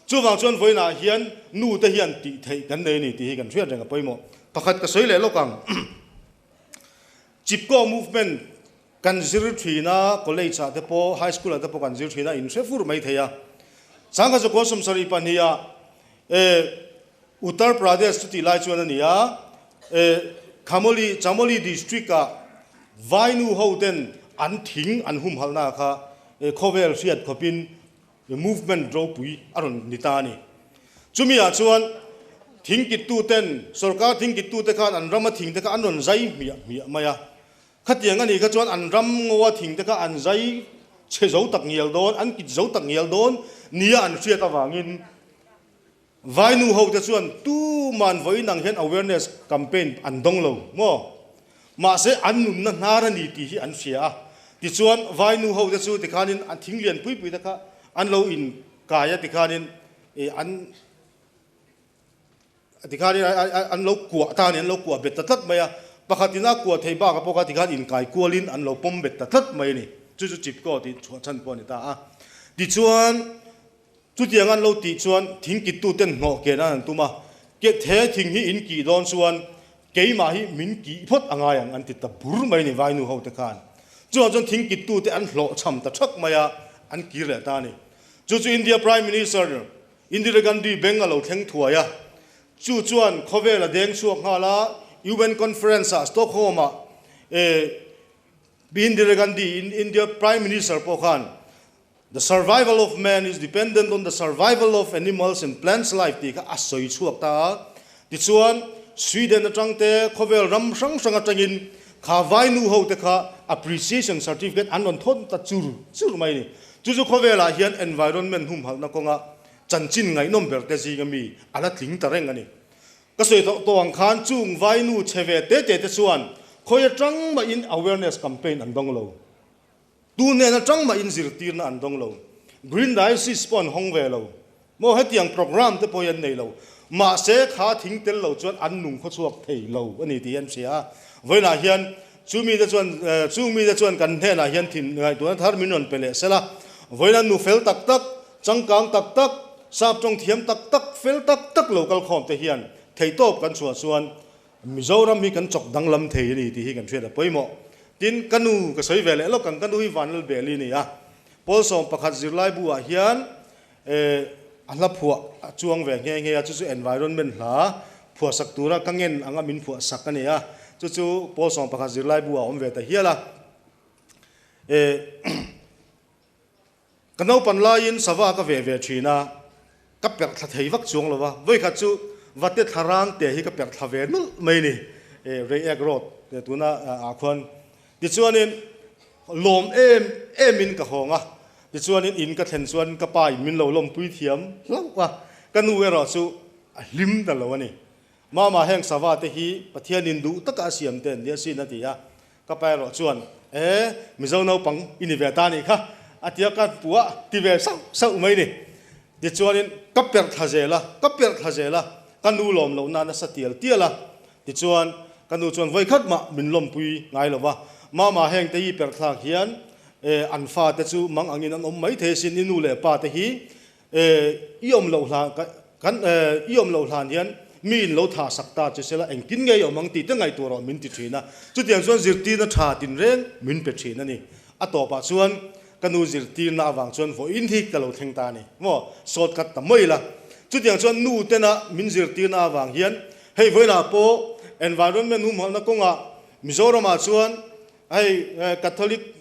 Speaker 4: Chuvang chuan vawiinah hian nu te hian tih theih kan nei a ni tih hi kan hriat reng a pawimawh. Pakhat ka sawi leh lawk ang. Chipko movement kan zir thin a, college ah te pawh, high school ah te pawh kan zir thin a, in hre fur mai thei a. Sangha Zakua 70 pahniha Uttar Pradesh chu tih lai chuan a ni a, Khamoli, Chamoli district ah Vainu ho ten an thing an humhalhna kha khawvel hriat khawpin movement ropui a rawn ni ta a ni. Chumi ah chuan thing kittu ten, sorkar thing kittu te khan an rama thing te kha an rawn zai hmiah hmiah mai a. Khatiang a nih kha chuan an ram ngawa thing te kha an zai chhe zo tak ngial dawn, an kit zo tak ngial dawn nia an hriat avangin Vainu ho te chuan tuman vawiin ang hian awareness campaign an dawng lo maw? Mahse an nunna hnar a ni tih hi an hria a. Tichuan Vainu ho te chu tikhanin an thing lian pui pui te kha an lo in kai a tikhanin an tikhanin an lo kuah ta a ni, an lo kuah bet ta tlat mai a. Pakhatin a kuah thei bakah pawh kha tikhan inkai kualin an lo pawm bet ta tlat mai a ni. Chu chu Chipko tih chhuah chhan pawh a ni ta a. Tichuan. Chutiang an lo tih chuan thing kittuten hnawh ken an han tum a, Ke the thing hi in kih dawn chuan keimah hi min kih phawt a ngai ang an ti ta bur mai ni Vainu ho te khan. Chuvang chuan thing kittute an hlawhchham ta thak mai a, an kir leh ta a ni. Chu chu India Prime Minister Indira Gandhi beng a lo thleng thuai a, chu chuan khawvel a deng chhuak nghal a, UN Conference ah Stockholm ah Indira Gandhi India Prime Minister pawh khan The survival of man is dependent on the survival of animals and plants life tih kha a sawi chhuak ta a. Tichuan, Sweden atang te, khawvel ram hrang hrang atangin kha vai nu ho te kha appreciation certificate an rawn thawn ta chur chur mai a ni. Chu chu khawvelah hian environment humhalhna kawnga chanchin ngaihnawm ber te zinga mi a la tling ta reng a ni. Ka sawi tawh tawh ang khan chung vai nu chhe ve te te te chuan khawi atang mahin awareness campaign an dawng lo. Tu nen atang mah in zirtirna an dawng lo. Green Diocese pawh an hawng ve lo. Maw hetiang programme te pawh hi an nei lo. Mahse kha thing tel lo chuan an nung khaw chhuak thei lo a ni tih an hria a. Vawiinah hian chu mite chuan chung mite chuan kan hnenah hian thin ngaihtuahna thar min rawn pe leh sela. Vawiinah nu fel tak tak, changkang tak tak, sap tawng thiam tak tak, fel tak tak lo kal khawm te hian theihtawp kan chhuah chuan Mizoram hi kan chawk danglam thei a ni tih hi kan hriat a pawimawh. Tin, ka nu ka sawi ve leh lawk ang, ka nu hi Vanlalbeli a ni a. Pawl 11 zirlai buah hian a hla phuah a chuang ve nghe nghe a, chu chu environment hla phuah sak tura ka ngen anga min phuah sak a ni a, chu chu pawl 11 zirlai buah a awm ve ta hial a. Ka naupan laiin sava ka ve ve thin a, ka perh thla thei vak chuang lo va, vawikhat chu vate thla rang te hi ka perh thla ve nulh mai ni, Reiek Road tuna ah khuan. Tichuanin lawm em emin ka hawng a, tichuanin in ka thlen chuan ka pa in min lo lawmpui thiam hlauh a, ka nu erawh chu a hlim ta lo a ni. Mama heng sava te hi Pathianin duh taka a siam te an nia sin a ti a, Ka pa erawh chuan, E, Mizo naupang i ni ve ta nih kha, a ti a, ka pu a ti ve sauh sauh mai ni. Tichuanin ka perh thla zel a, ka perh thla zel a, ka nu lawm loh na nasa tial tial a. Tichuan, ka nu chuan vawikhat mah min lawmpui ngai lo va, Mama heng te hi perh thlak hian, e, an fate chu mang angin an awm mai thei asin, i nu leh pa te hi, e, i awm loh hlan, kan, e, i awm loh hlan hian. Mi in lo thah sak ta che sela engtin ngei awm ang tih te ngaihtuah rawh min ti thin a. Chutiang chuan zirtirna tha tinreng min pe thin a ni. A tawpah chuan ka nu zirtirna avang chuan vawiin hi ka lo thleng ta a ni. Maw? Sawt khat ta mai ila. Chutiang chuan nu tena min zirtirna avang hian hei vawiinah pawh environment humhalhna kawngah Mizoramah chuan Hei Catholic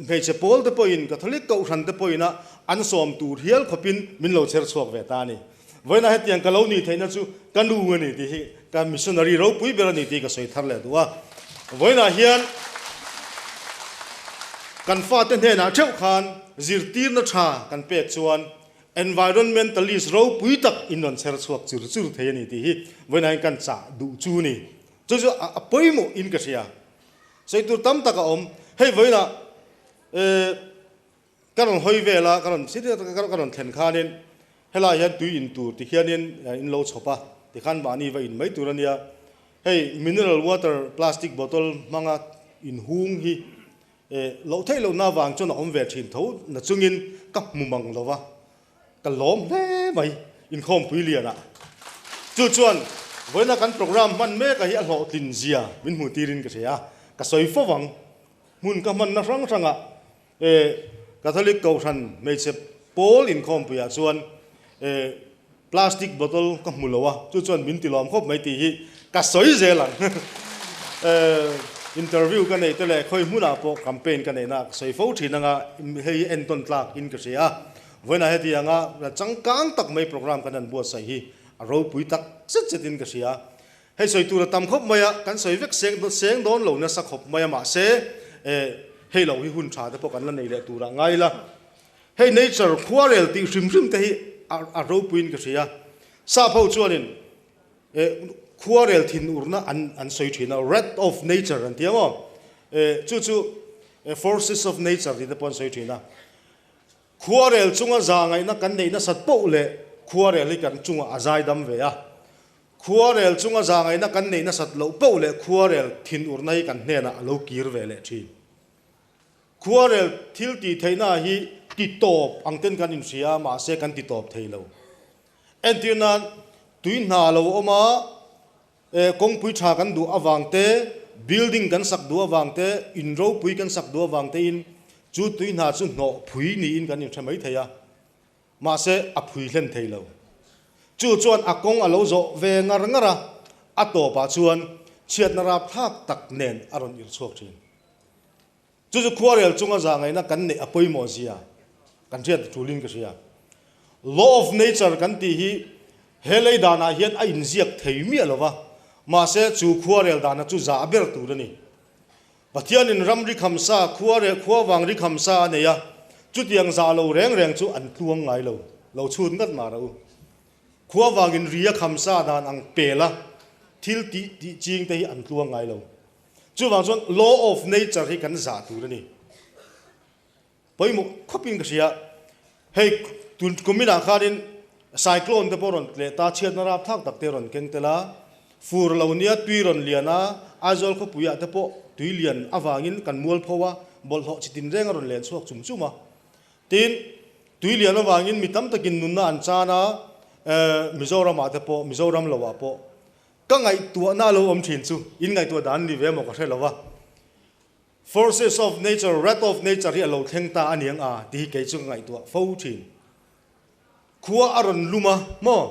Speaker 4: hmeichhe pawl te pawhin Catholic kohhran te pawhin a an sawm tur hial khawpin min lo chher chhuak ve ta a ni. Vawiinah hetiang ka lo nih theihna chu ka nu a ni tih hi ka missionary ropui ber a ni tih ka sawi thar leh duh a. Vawiinah hian kan fate hnenah theuh khan zirtirna tha kan pek chuan environmentalist ropui tak in rawn chher chhuak chur chur thei a ni tih hi vawiinah hian kan chah duh chu a ni. Chu chu a pawimawh in ka hria. Sawi tur tam tak a awm. Hei vawiinah eh ka rawn hawi vel a, ka rawn ka rawn thlen khanin helai hian tui in tur ti hianin in lo chhawp a, tikhan mahni va in mai tur a nia. Hei mineral water plastic bottle hmanga in hung hi eh loh theih lohna avang chuan a awm ve thin tho na chungin ka hmu mang lo va. Ka lawm hle mai inkhawmpui lianah. Chu chuan vawiina kan program hman meka hi a hlawhtlin zia min hmuh tirin ka hria a, ka sawi fo vang. Hmun ka hmanna hrang hrangah eh Catholic Kohhran hmeichhe pawl inkhawmpuiah chuan eh plastic bottle ka hmu lo a, chu chuan min ti lawm khawp mai tih hi ka sawi zel ang. Eh interview ka neih te leh khawi hmunah pawh campaign ka neihna ka sawi fo thin anga hei hi entawn tlak in ka hria a. Vawiinah heti anga changkang tak mai program kan han buatsaih hi a ropui tak zet zetin ka hria. Hei sawi tur a tam khawp mai a, kan sawi vek seng seng dawn lo nasa khawp mai a mahse eh hei lo hi hun tha te pawh kan la nei leh turah ngai ila. Hei nature khuarel tih hrim hrim te hi a ropuiin ka hria. Sap ho chuanin eh khuarel thinurna an an sawi thin a, wrath of nature an ti ang aw. Eh chu chu forces of nature tih te pawh an sawi thin a. Khuarel chunga zahngaihna kan neih nasat poh leh khuarel hi kan chungah a zaidam ve a. Khuarel chunga zahngaihna kan neih nasat loh poh leh khuarel thinurna hi kan hnenah a lo kir ve leh thin. Khuarel thil tih theihna hi ti tawp ang ten kan inhria a, mahse kan ti tawp thei lo. Entir nan, tui hna lo awm a, E, kawngpui tha kan duh avang te, building kan sak duh avang te, in ropui kan sak duh avang tein chu tui hna chu hnawh phui niin kan inhre mai thei a, mahse a phui hlen thei lo. Chu chuan a kawng a lo zawh ve ngar ngar a, a tawpah chuan chhiatna rapthlak tak nen a rawn irchhuak thin. Chu chu khuarel chunga zahngaihna kan neih a pawimawh zia kan hriat tulin ka hria. Law of nature kan tih hi he lei danah hian a inziak thei miah lo va, mahse chu khuarel dana chu zah ber tur a ni. Pathianin ram ri khamsa, khuarel khuavang ri khamsa a nei a, chutiang zah lo reng reng chu an tluang ngai lo, lo chhut ngat mah rawh u. Khuavangin ri a khamsa dan ang pela thil tih tih ching te hi an tluang ngai lo. Chuvang chuan law of nature hi kan zah tur a ni. Pawimawh khawpin ka hria. Hei tun kuminah khanin cyclone te pawh rawn tleh ta, chhiatna rapthlak tak te rawn keng tel a. Fur lo nia tui rawn lian a, Aizawl khawpuiah te pawh tui lian avangin kan mualpho a, bawlhhlawh chi tinreng a rawn len chhuak chum chum a. Tin, tui lian avangin mi tam takin nunna an chan a, Mizoramah te pawh, Mizoram loah pawh. Ka ngaihtuahna a lo awm thin chu in ngaihtuah dan ni ve maw ka hre lo va. Forces of nature, wrath of nature hi a lo thleng ta a niang a tih hi kei chu ka ngaihtuah fo thin. Khua a rawn lum a maw?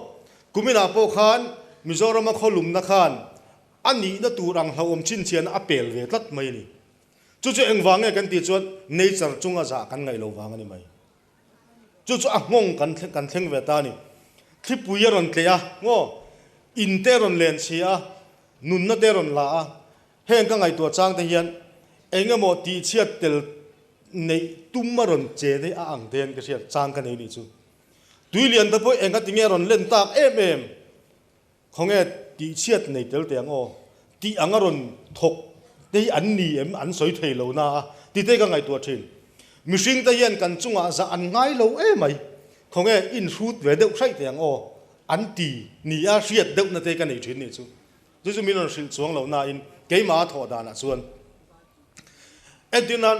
Speaker 4: Kuminah pawh khan Mizorama khaw lumna khan a nihna tur ang hlauhawm chhinchhiahna a pel ve tlat mai a ni. Chu chu engvang nge kan tih chuan nature chunga zah kan ngaih lo vang a ni mai. Chu chu a nghawng kan kan thleng ve ta a ni. Thlipui a rawn tleh a, ngaw, in te a rawn len chhi a, nunna te a rawn la a. Heng ka ngaihtuah chang te hian eng emaw tihchhiat tel neih tum a rawn che te a ang te hian ka hriat chang ka nei nih chu. Tui lian te pawh enga tinge a rawn len tak em em. Khawnge tihchhiat nei tel teh ang aw? Tih ang a rawn thawk te hi an ni em? An sawi thei lo na a ti te ka ngaihtuah thin. Mihring te hian kan chungah zah an ngai lo emai. Khawnge inhrut ve deuh hraih teh ang aw? An ti ni a hriat deuhna te ka nei thin nih chu. Chu chu min rawn hrilh chuang lo nain keimah a thawh danah chuan entir nan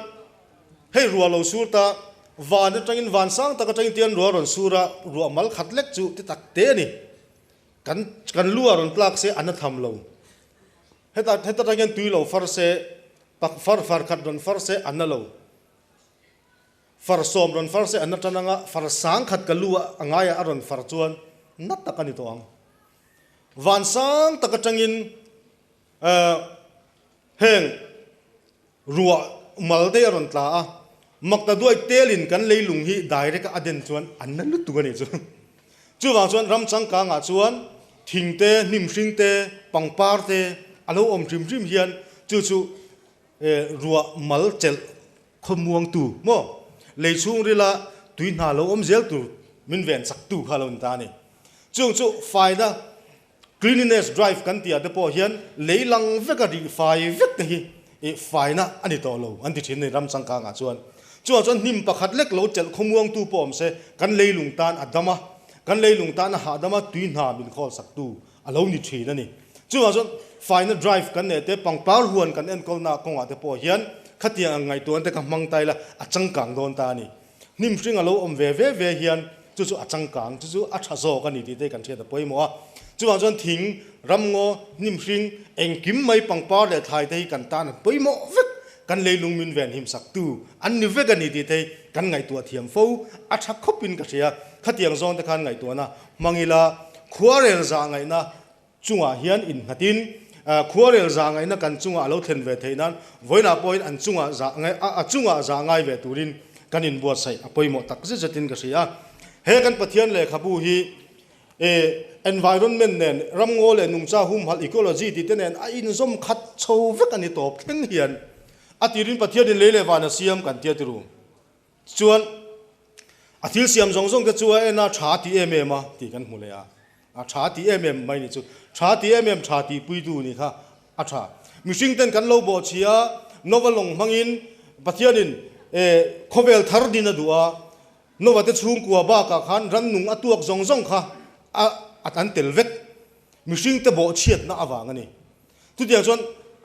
Speaker 4: hei ruah lo sur ta van atangin van sang tak atangin tian ruah a rawn sur a, ruah mal khat lek chu ti tak te a ni. Kan kan lu ah rawn tlak se an a tham lo. Heta heta tang hian tui lo far se, pak far far khat rawn far se an na lo. Far sawm rawn far se an na tan anga far sang khat ka lu ah a ngai ah a rawn far chuan na tak a ni tawh ang. Van sang tak atangin eh heng Ruah mal te a rawn tla a, makta duai telin kan leilung hi direct a den chuan an na lutuk a nih chu. Chuvang chuan ram changkangah chuan thing te, hnim hring te, pangpar te a lo awm hrim hrim hian chu chu ruah mal chelh khawmuangtu maw lei chhungrila tui hna lo awm zel tur min ven chaktu kha a lo ni ta a ni. Chung chu faina Cleanliness drive kan tih ah te pawh hian lei lang vek a rih fai vek te hi ih faina a ni tawh lo an ti thin a ni ram changkang ah chuan. Chuvang chuan hnim pakhat lek lo chelh khawmuangtu pawh awm se kan leilung tan a dam a, kan leilung tan a hahdam a tui hna min khawl sak tu a lo ni thin a ni. Chuvang chuan faina drive kan neih te pangpar huan kan enkawlna kawngah te pawh hian khatiang ang ngaihtuahna te kha hmang ta ila a changkang dawn ta a ni. Hnim hring a lo awm ve ve ve hian chu chu a changkang, chu chu a tha zawk a ni tih te kan hriat a pawimawh a. Chuvang chuan thing, ramngaw, hnim hring, engkim mai pangpar leh thlai te hi kan tan an pawimawh vek, kan leilung min ven him sak tu an ni vek a ni tih te hi kan ngaihtuah thiam fo, a tha khawp in ka hria. Khatiang zawng te khan ngaihtuahna hmang ila khuarel zah ngaihna chungah hian innghatin khuarel zah ngaihna kan chungah a lo thlen ve theih nan vawiinah pawhin an chungah zah a chungah zah ngai ve turin kan inbuatsaih a pawimawh tak zet zetin ka hria. He kan Pathian lehkhabu hi environment nen ramngaw leh nungcha humhalh ecology tih te nen a inzawm khat chho vek a ni tawp thleng hian a tirin Pathianin lei leh van a siam kan tia tiru. Chuan a thil siam zawng zawng te chu a en a, tha ti em em a tih kan hmu leh a. A tha ti em em mai ni chu. Tha ti em em tha tih puitu ni kha a tha. Mihring ten kan lo bawh chhi a, Nova lawng hmangin Pathianin khawvel thar din a duh a, Nova te chhungkua bakah khan rannung a tuak zawng zawng kha a an tel vek. Mihring te bawh chhiatna avang a ni. Chutiang chuan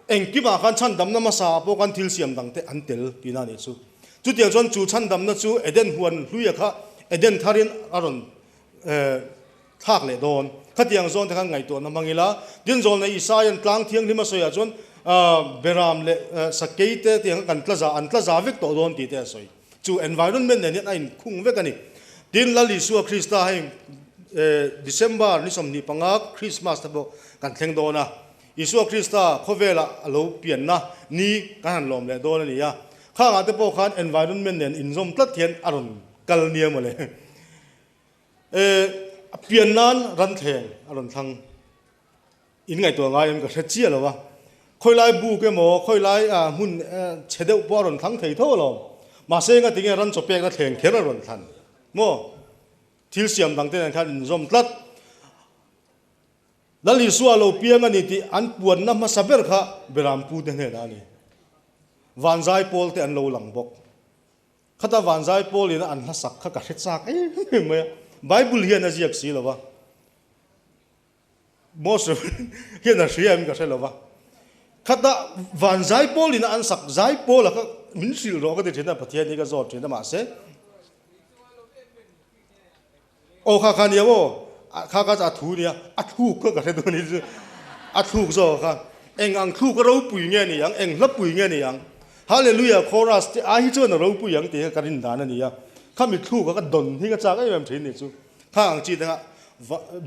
Speaker 4: engkimah khan chhandamna hmasa ah pawh khan thil siam dang te an tel tihna a nih chu. Chutiang chuan chu chhandamna chu Eden huan hluia kha Eden tharin a rawn thlak leh dawn. Khatiang zawn te khan ngaihtuahna hmang ila, Dinzawlna Isaia'n tlang thianghlim a sawiah chuan Beram leh Sakei te tiang kha kan tla za, an tla za vek tawh dawn tih te a sawi. Chu environment nen hian a inkhung vek a ni. Tin, Lal Isua Krista heng December ni 25 Christmas te pawh kan thleng dawn a. Isua Krista khawvelah a lo pianna ni kan han lawm leh dawn a ni a. Khangah te pawh khan environment nen inzawm tlat hian a rawn kal nia mawle. A pian nan ran thleng a rawn thlang. In ngaihtuah ngai em ka hre chiah lo a, khawilai buk emaw khawilai hmun chhe deuh pawh a rawn thlang thei tho alawm. Mahse enga tinge ran chaw pekna thleng kher a rawn thlan maw? Thil siam dang te nen khan inzawm tlat. Lal Isua lo piang a ni tih an puanna hmasa ber kha Berampu te hnenah a ni. Vanzai pawl te an lo lang bawk. Khata Vanzai pawl ina an hlasak kha ka hre chak em em mai a, Bible hian a ziak si lo va. Moses hian a hria em ka hre lo va, khata van zaipawl in a an sak zaipawl a kha min hrilh rawh ka ti thin a, Pathian hi ka zawt thin a mahse aw kha kha nia maw kha kha chu a thu nia a thluk kha ka hre dawn ni chu a thluk zawk kha eng ang thluk a ropui nge ni ang eng hla pui nge ni ang Hallelujah chorus te ai hi chuan a ropui ang tih kha ka rin dan a ni a, khami thluk a ka dawn hi ka chak em em thin ni chu. Kha ang chi te kha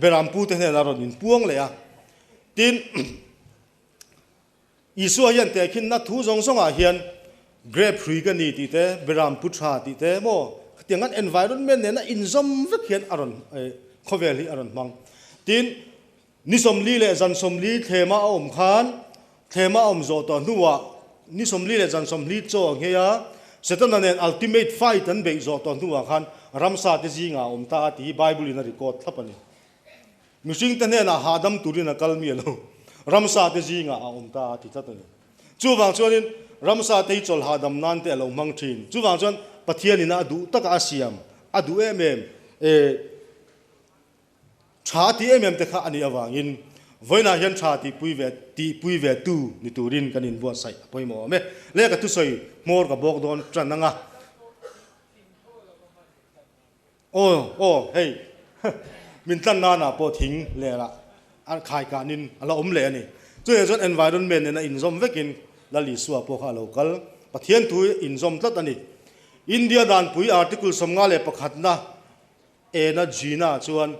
Speaker 4: Berampu te hnenah rawn inpuang leh a. Tin, Isua hian tehkhinna thu zawng zawngah hian grape hrui ka ni tih te, Berampu tha tih te maw khatiang an environment nena inzawm vek hian a rawn khawvel hi a rawn hmang. Tin, Ni 40 leh zan 40 thlema a awm khan, thlema a awm zawh tawh hnuah ni 40 leh zan 40 chaw a nghei a, Setana nen ultimate fight an beih zawh tawh hnuah khan ramsa te zingah a awm ta a tih hi Bible in a record thlap a ni. Mihring te hnenah hahdam turin a kal miah lo, ramsa te zingah a awm ta a ti tlat a ni. Chuvang chuanin ramsa te hi chawl hahdam nan te a lo hmang thin. Chuvang chuan Pathianin a duh taka a siam, a duh em em e. Tha ti em em te kha a nih avangin vawiinah hian tha tihpui ve tihpui ve tu ni turin kan inbuatsaih a pawimawh awm e. Leh ka thusawi hmawr ka bawk dawn tan anga. Aw aw hei min tlan nanah pawh thing lerah. A khaikanin a la awm leh a ni. Chutiang chuan environment nena inzawm vekin Lal Isua pawh kha a lo kal. Pathian thu inzawm tlat a ni. India danpui Article 51 na ena Jina chuan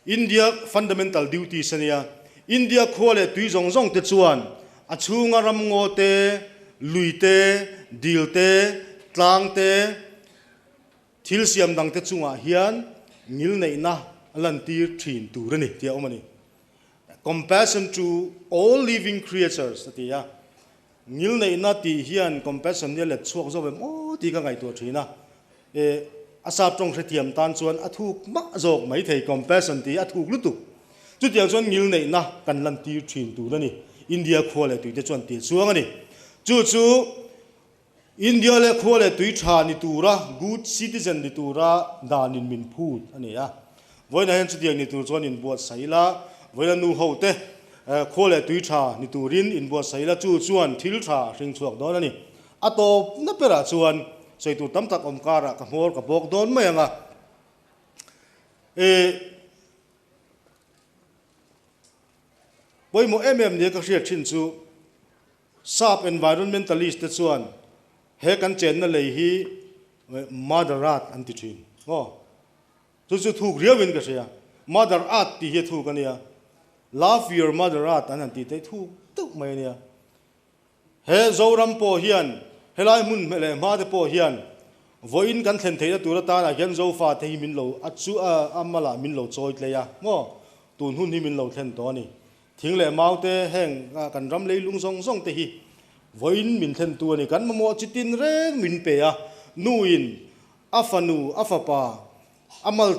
Speaker 4: India fundamental duties a nia. India khua leh tui zawng zawng te chuan a chhunga ramngaw te, lui te, dil te, tlang te, Thil siam dangte chungah hian ngilneihna a lantir thin tur a ni tih a awm a ni. Compassion to all living creatures a ti a. Ngilneihna tih hian compassion hi a let chhuak zawk em aw tih ka ngaihtuah thin a. E, a sap tawng hrethiam tan chuan a thuk mah zawk mai thei compassion tih hi a thuk lutuk. Chutiang chuan ngilneihna kan lantir thin tur a ni. India khua leh tuite chuan tih chuang a ni. Chu chu India leh khua leh tui tha ni tura good citizen ni tura danin min phut a ni a. Vawiinah hian chutiang ni tur chuan inbuatsaih ila, vawiina nu ho te khua leh tui tha ni turin inbuatsaih ila chu chuan thil tha a hring chhuak dawn a ni. A tawpna berah chuan sawi tur tam tak awm karah ka hmawr ka bawk dawn mai ang a. E. Pawimawh em em nia ka hriat thin chu Sap environmentalist te chuan he kan chenna lei hi Mother Earth an ti thin. Aw, chu chu thuk riauin ka hria. Mother Earth tih hi a thuk a nia. Love your Mother Earth an han tih te hi thuk deuh mai a nia. He Zoram pawh hian, helai hmun leh hma te pawh hian vawiin kan thlen theihna tur atanah hian Zofa te hi min lo a chu a malah min lo chawi tlei a maw? Tun hun hi min lo thlen tawh a ni. Thing leh mau te heng kan ram leilung zawng zawng te hi vawiin min thlentu a ni. Kan mamawh chi tin reng min pe a, nuin a fanu, a fapa, a mal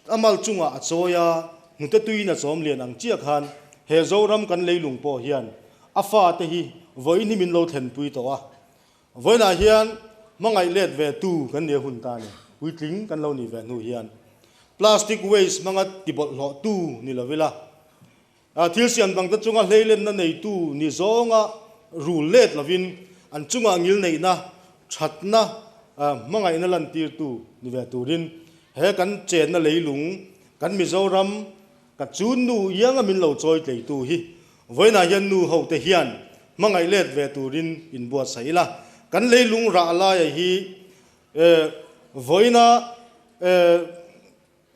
Speaker 4: a mal chungah a chawi a, hnute tuiin a chawm lian ang chiah khan he Zoram kan leilung pawh hian a fa te hi vawiin hi min lo thlenpui tawh a. Vawiinah hian hmangaih let ve tu kan nia hun ta a ni. Puitling kan lo nih ve hnu hian plastic waste hmanga tibawlhhlawh tu ni lo ila, Thil siam dangte chunga hleilenna neitu ni zawnga rul let lovin an chungah ngilneihna, thatna, hmangaihna lantirtu ni ve turin he kan chenna leilung, kan Mizoram, ka chun nu ianga min lo chawi tleitu hi vawiinah hian nu hote hian hmangaih let ve turin inbuatsaih ila. Kan leilung rah laia hi vawiina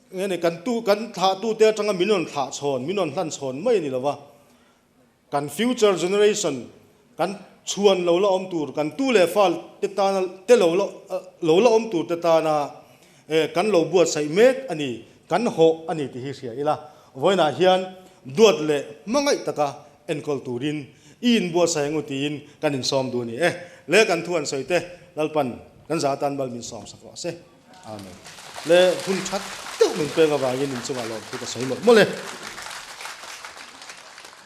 Speaker 4: Nge ni, kan tu, kan thlahtute atanga min rawn thlah chhawn, min rawn hlan chhawn mai a ni lo va. Kan future generation, kan chhuan lo la awm tur, kan tu leh fa te tana, te lo la, lo la awm tur te tana kan lo buatsaih mek a ni, kan hawh a ni tih hi hria ila. Vawiinah hian duat leh hmangaih taka enkawl turin i inbuatsaih angu tiin kan insawm duh a ni e. Le kan thu an sawi te, Lalpan kan za atan bal min sawmsak rawh se. Amen. Le hun that deuh min pek avangin in chungah lawmthu ka sawi mawlh mawlh e.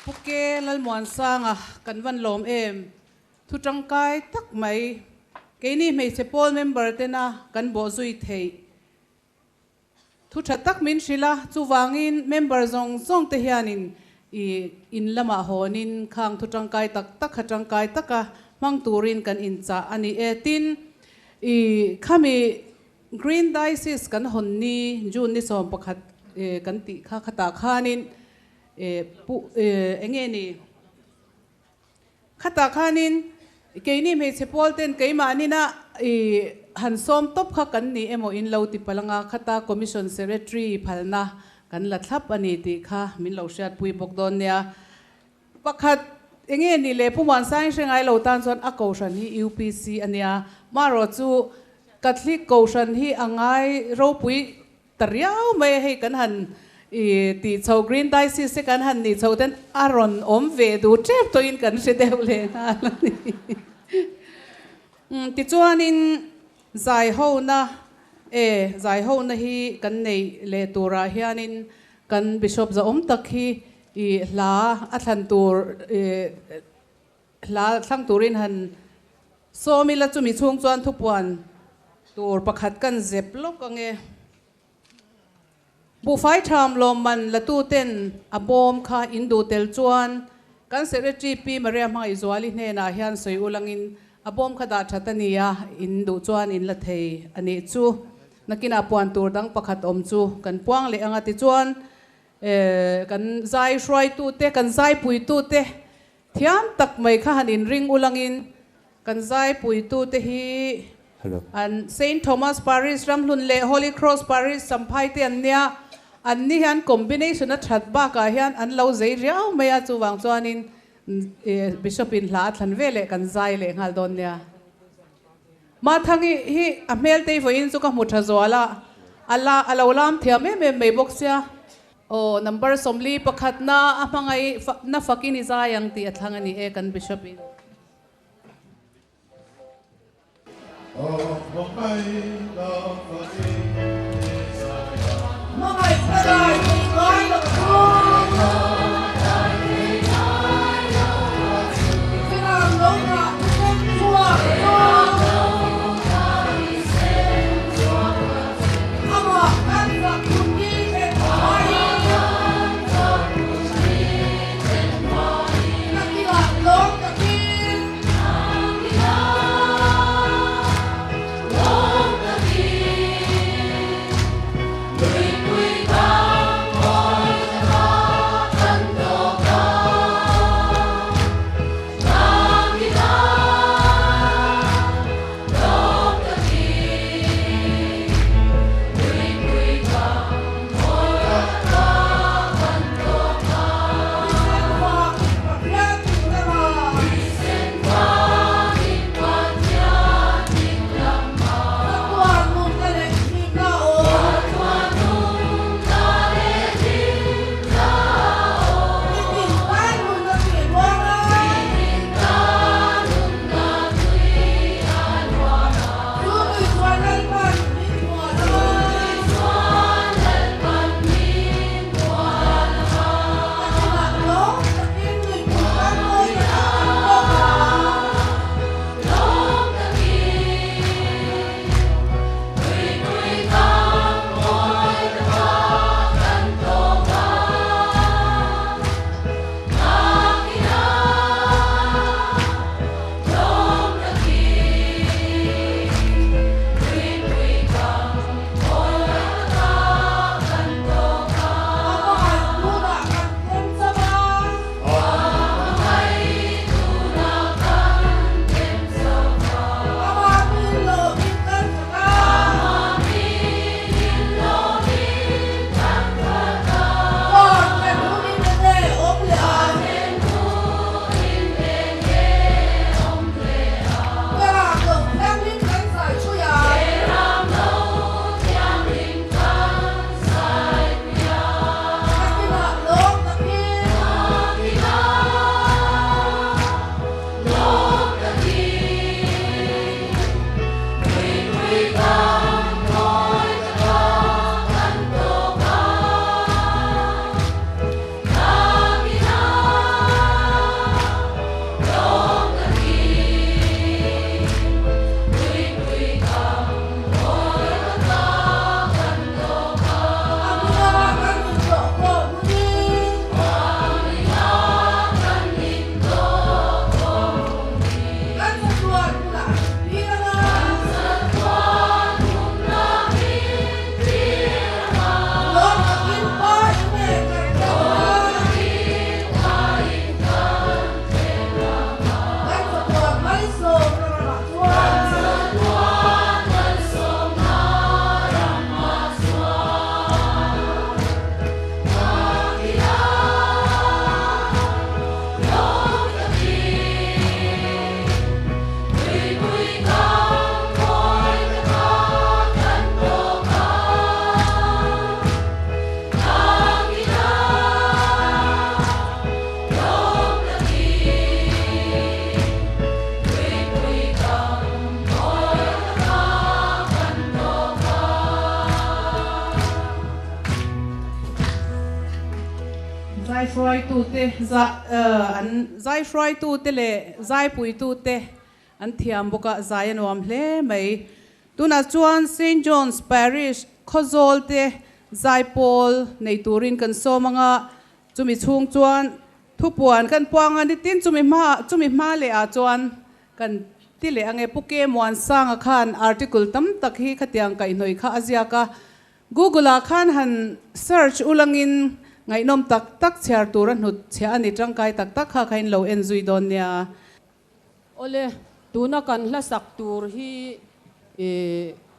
Speaker 1: Pu Ke Lalmuansanga kan van lawm em? Thu tangkai tak mai. Keini hmeichhe pawl member tena kan bawh zui theih. Thu tha tak min hrilh a, chuvangin member zawng zawng te hianin i in lamah hawnin khang thu tangkai tak tak kha tangkai taka hmang turin kan inchah a ni e. Tin, i khami Green Diocese kan hawn ni June ni 11 kan tih kha khatah khanin pu enge ni? Khatah khanin keini hmeichhe pawl ten keimahnin a i han sawm tawp kha kan ni emaw in lo ti palh anga khata Commission Secretary phalna kan la thlap a ni tih kha min lo hriatpui bawk dawn nia. Pakhat enge ni le Pu Muansain hre ngai lo tan chuan a kohhran hi UPC a nia. Marawh chu Catholic kohhran hi a ngai ropui Ta riau mai a, hei kan han i tih chho Green Diocese te kan han nih chho ten a rawn awm ve duh tep tawhin kan hre deuh leh nghal a ni. Tichuanin zaihona e zaihona hi kan neih leh turah hianin kan Bishop zahawm tak hi i hla a thlan tur i hla thlang turin han Sawm ila chumi chhung chuan thupuan tur pakhat kan zep lawk ang e. Buhfai tham lawmman latu ten a bawm kha in duh tel chuan kan Secretary Pi Maria Hmangaihzuali hnenah hian sawi ulangin a bawm kha dah that a ni a, in duh chuan in la thei a nih chu. Nakinah puan tur dang pakhat awm chu kan puang leh ang a tichuan. Kan zai hruaitute, kan zaipuitute thiam tak mai kha han inring ulangin kan zaipuitute hi an Saint Thomas Parish Ramhlun leh Holy Cross Parish Champhai te an nia, an ni hian combination a that bakah hian an lo zei riau mai a, chuvang chuanin Bishop in hla a thlan ve leh kan zai leh nghal dawn nia. Mathangi hi a hmel tei vawiin chu ka hmu tha zual a, a la a lo lam thiam em em mai bawk sia. Aw, number 40 pakhatna a hmangaih na fakin i zai ang tih a thlang a ni e kan Bishop in.
Speaker 3: Hmangaih ka rai thei ngai lo chu. Firam lo ngah thisen chhuak chu. Amah kan fak hun ni thlen mai. Ka kilah lawm takin.
Speaker 1: Zaihruaitute an zaihruaitute leh zaipuitute an thiam bawk a, zai a nuam hle mai. Tunah chuan Saint John's Parish Khawzawl te zaipawl nei turin kan sawm ang a, chumi chhung chuan thupuan kan puang a, nitin chumi hmaah chumi hma leh ah chuan kan ti leh ang e. Pu Ke Muansanga khan article tam tak hi khatiang kaihhnawih kha a ziak a, Google ah khan han search ulangin Ngaihnawm tak tak chhiar tur a hnut chhiah a ni tangkai tak tak kha kha in lo en zui dawn nia.
Speaker 6: Awle, tuna kan hlasak tur hi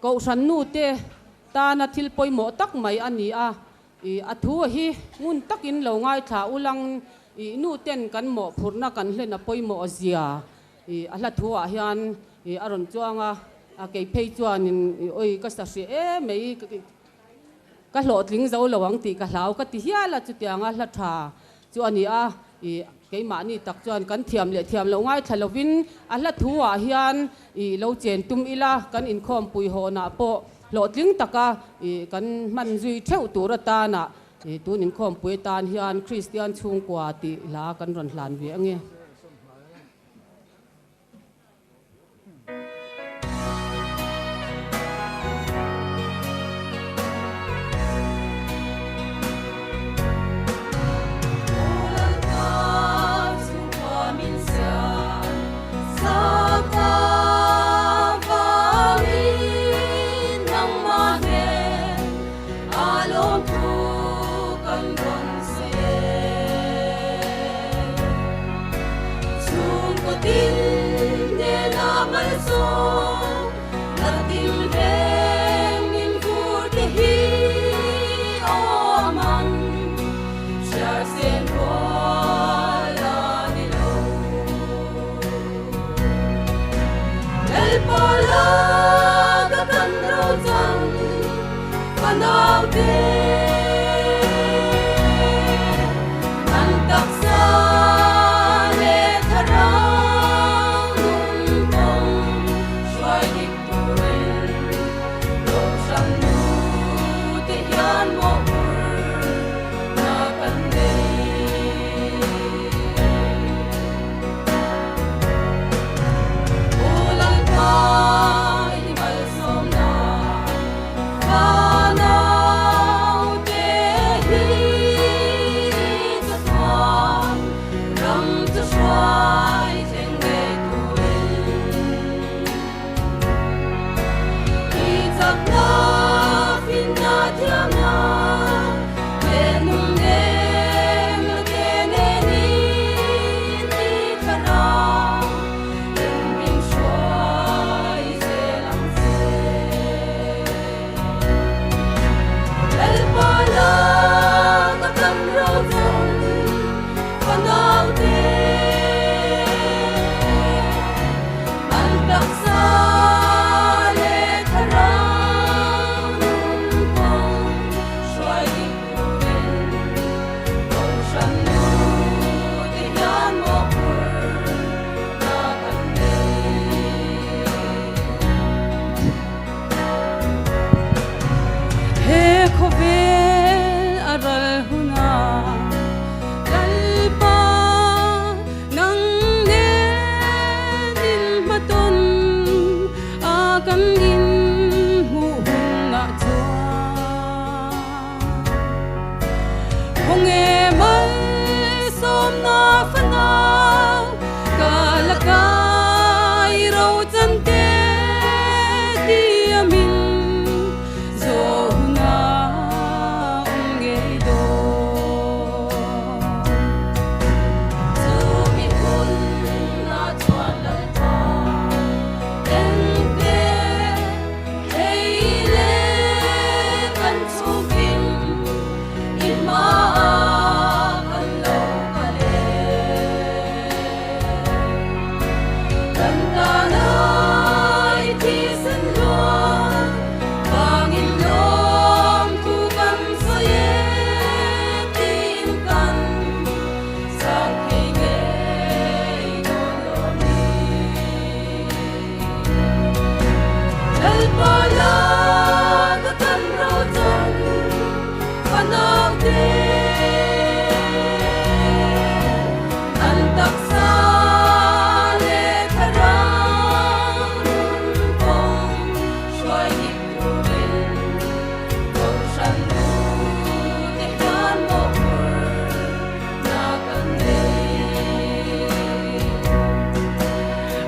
Speaker 6: Kohhran nute tana thil pawimawh tak mai a ni a, a thu hi ngun takin lo ngaithla ulang nuten kan mawhphurhna kan hlen a pawimawh zia a hla thu ah hian a rawn chuang a, kei phei chuanin oi ka sa hrih em mai. Ka hlawhtling zo lo ang tih ka hlau ka ti hial a, chutianga hla tha chu a ni a, ih keimahni tak chuan kan thiam leh thiam loh ngaithla lovin a hla thu ah hian ih lo chen tum ila kan inkhawmpui hawnah pawh hlawhtling taka ih kan hman zui theuh tur atana ih tun inkhawmpui atan hian Kristian chhungkua tih hla kan rawn hlan ve ange.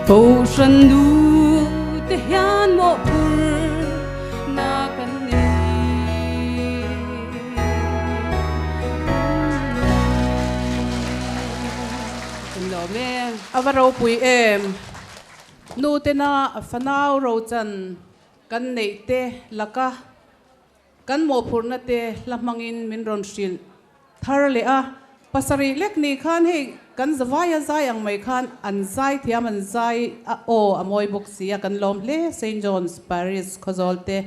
Speaker 7: Kohhran nu te hian mawhphurhna kan nei. Lawm e.
Speaker 1: A va ropui em. Nu tena fanau rochan kan neih te laka kan mawhphurhna te hla hmangin min rawn hrilh thar leh a. Pasarih lek ni khan hei kan zavaia zai ang mai khan an zai thiam an zai a aw a mawi bawk si a kan lawm hle Saint John's Parish Khawzawl te.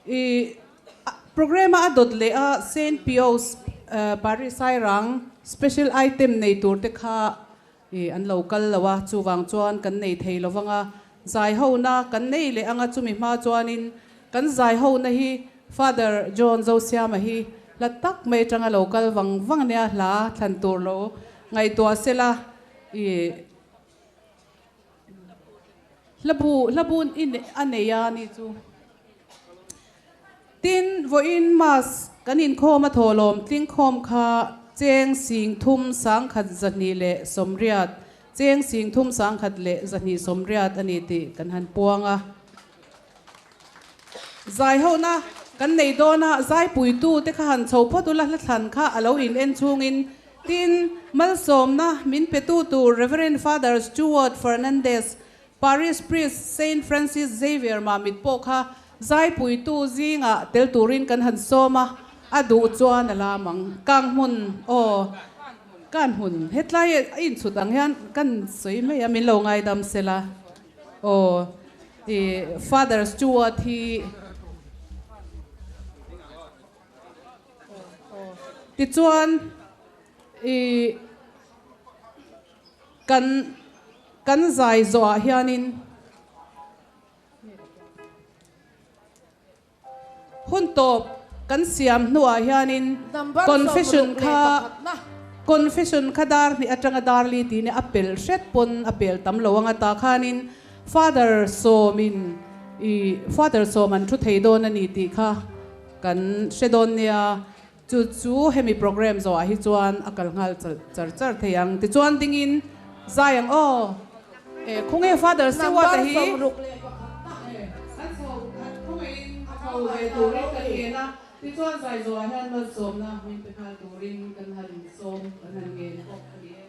Speaker 1: I programme a dawt leh a Saint Pius Paris Sairang special item nei tur te kha i an lo kal lo a, chuvang chuan kan nei thei lo vang a, zai hona kan nei leh ang a, chumi hma chuanin kan zai hona hi Father John Zosiama hi hla tak mai atanga lo kal vang vang ania hla thlan tur lo ngaihtuah sela i Hlabu hlabun i a nei a ni chu. Tin, vawiin Mass kan inkhawm a thawhlawm tlingkhawm kha cheng singthum sangkhat zahnih leh sawmriat, cheng singthum sangkhat leh zahnih sawmriat a ni tih kan han puang a. Zaihona kan nei dawn a, zaipuitu te kha han chho phawt ula hlathlan kha a lo in en chungin Tin, malsawmna min petu tur Rev. Father Stuart Fernandez, Parish Priest Saint Francis Xavier Mamit pawh kha zaipuitu zingah tel turin kan han sawm a, a duh chuan a lam ang. Kang hmun, aw, kan hmun, hetlai a inchhut ang hian kan sawi mai a, min lo ngaidam sela, aw, i Father Stuart hi. Tichuan i kan kan zai zawhah hianin hun tawp kan siam hnuah hianin confession kha confession kha dar hnih atanga dar li tih nia a pel hret pawn a pel tam lo anga tah khanin Father sawmin i Father sawm an thu thei dawn a ni tih kha Kan hre dawn nia, chu chu hemi program zawhah hi chuan a kal nghal char char thei ang. Tichuan dingin zai ang aw. E khawnge Father Stewart-a hi? An chho khawngaihin a chho ve turin kan ngen a, tichuan zai zawhah hian malsawmna min pe nghal turin kan han sawm kan han ngen bawk a ni e.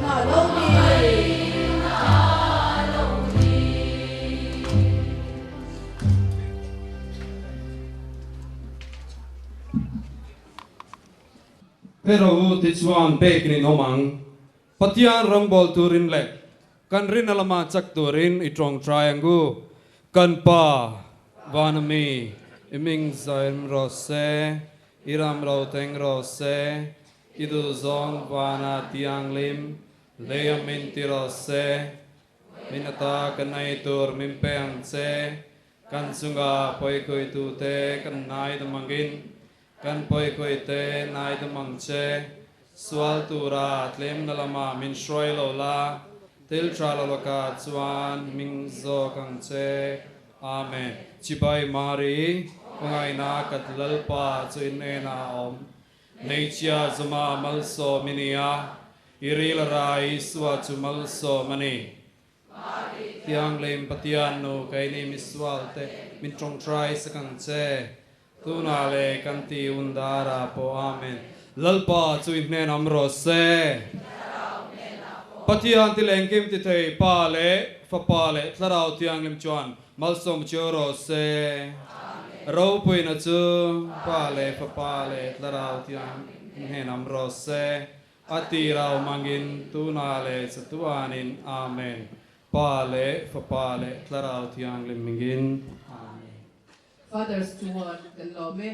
Speaker 3: na lo ni.
Speaker 8: Pero u tichuan pekin in awm ang. Pathian rawngbâwl turin leh kan rinna lama chak turin i ṭawngṭai ang u. Kan Pa, vana mi, i ming zaim rawh se, i ram ro teng rawh se, i duhzawng vana tianghlim lei a min ti rawh se. Min ata kan ei tur min pe ang che, kan chunga pawikawitute kan ngaidam angin Kan pawikawite ngaidam ang che, sual tura tlemna lama min hruai lo la, thil tha lo lakah chuan hming zawk ang che. Amen. Chibai Mari, Khawngaihna kat Lalpa chu in hnenah a awm. Hmeichhia zuma malsawm i ni a, i ril a rai Isua chu malsawm a ni. Thianghlim Pathian nu keini misualte min tawngtai sak ang che. Tunah leh kan ti un dara pawh Amen. Lalpa chu i hnen awm rawh se. Pathian ti lengkim ti thei Pa leh Fapa leh Thlarau Thianghlim chuan malsawm chiu rawh se. Ropuina chu Pa leh Fapa leh Thlarau Thianghlim hnen awm rawh se. A tirau mangin tunah leh chatuanin Amen. Pa leh Fapa leh Thlarau Thianghlim mingin Amen.
Speaker 1: Father Stewart kan lawm e.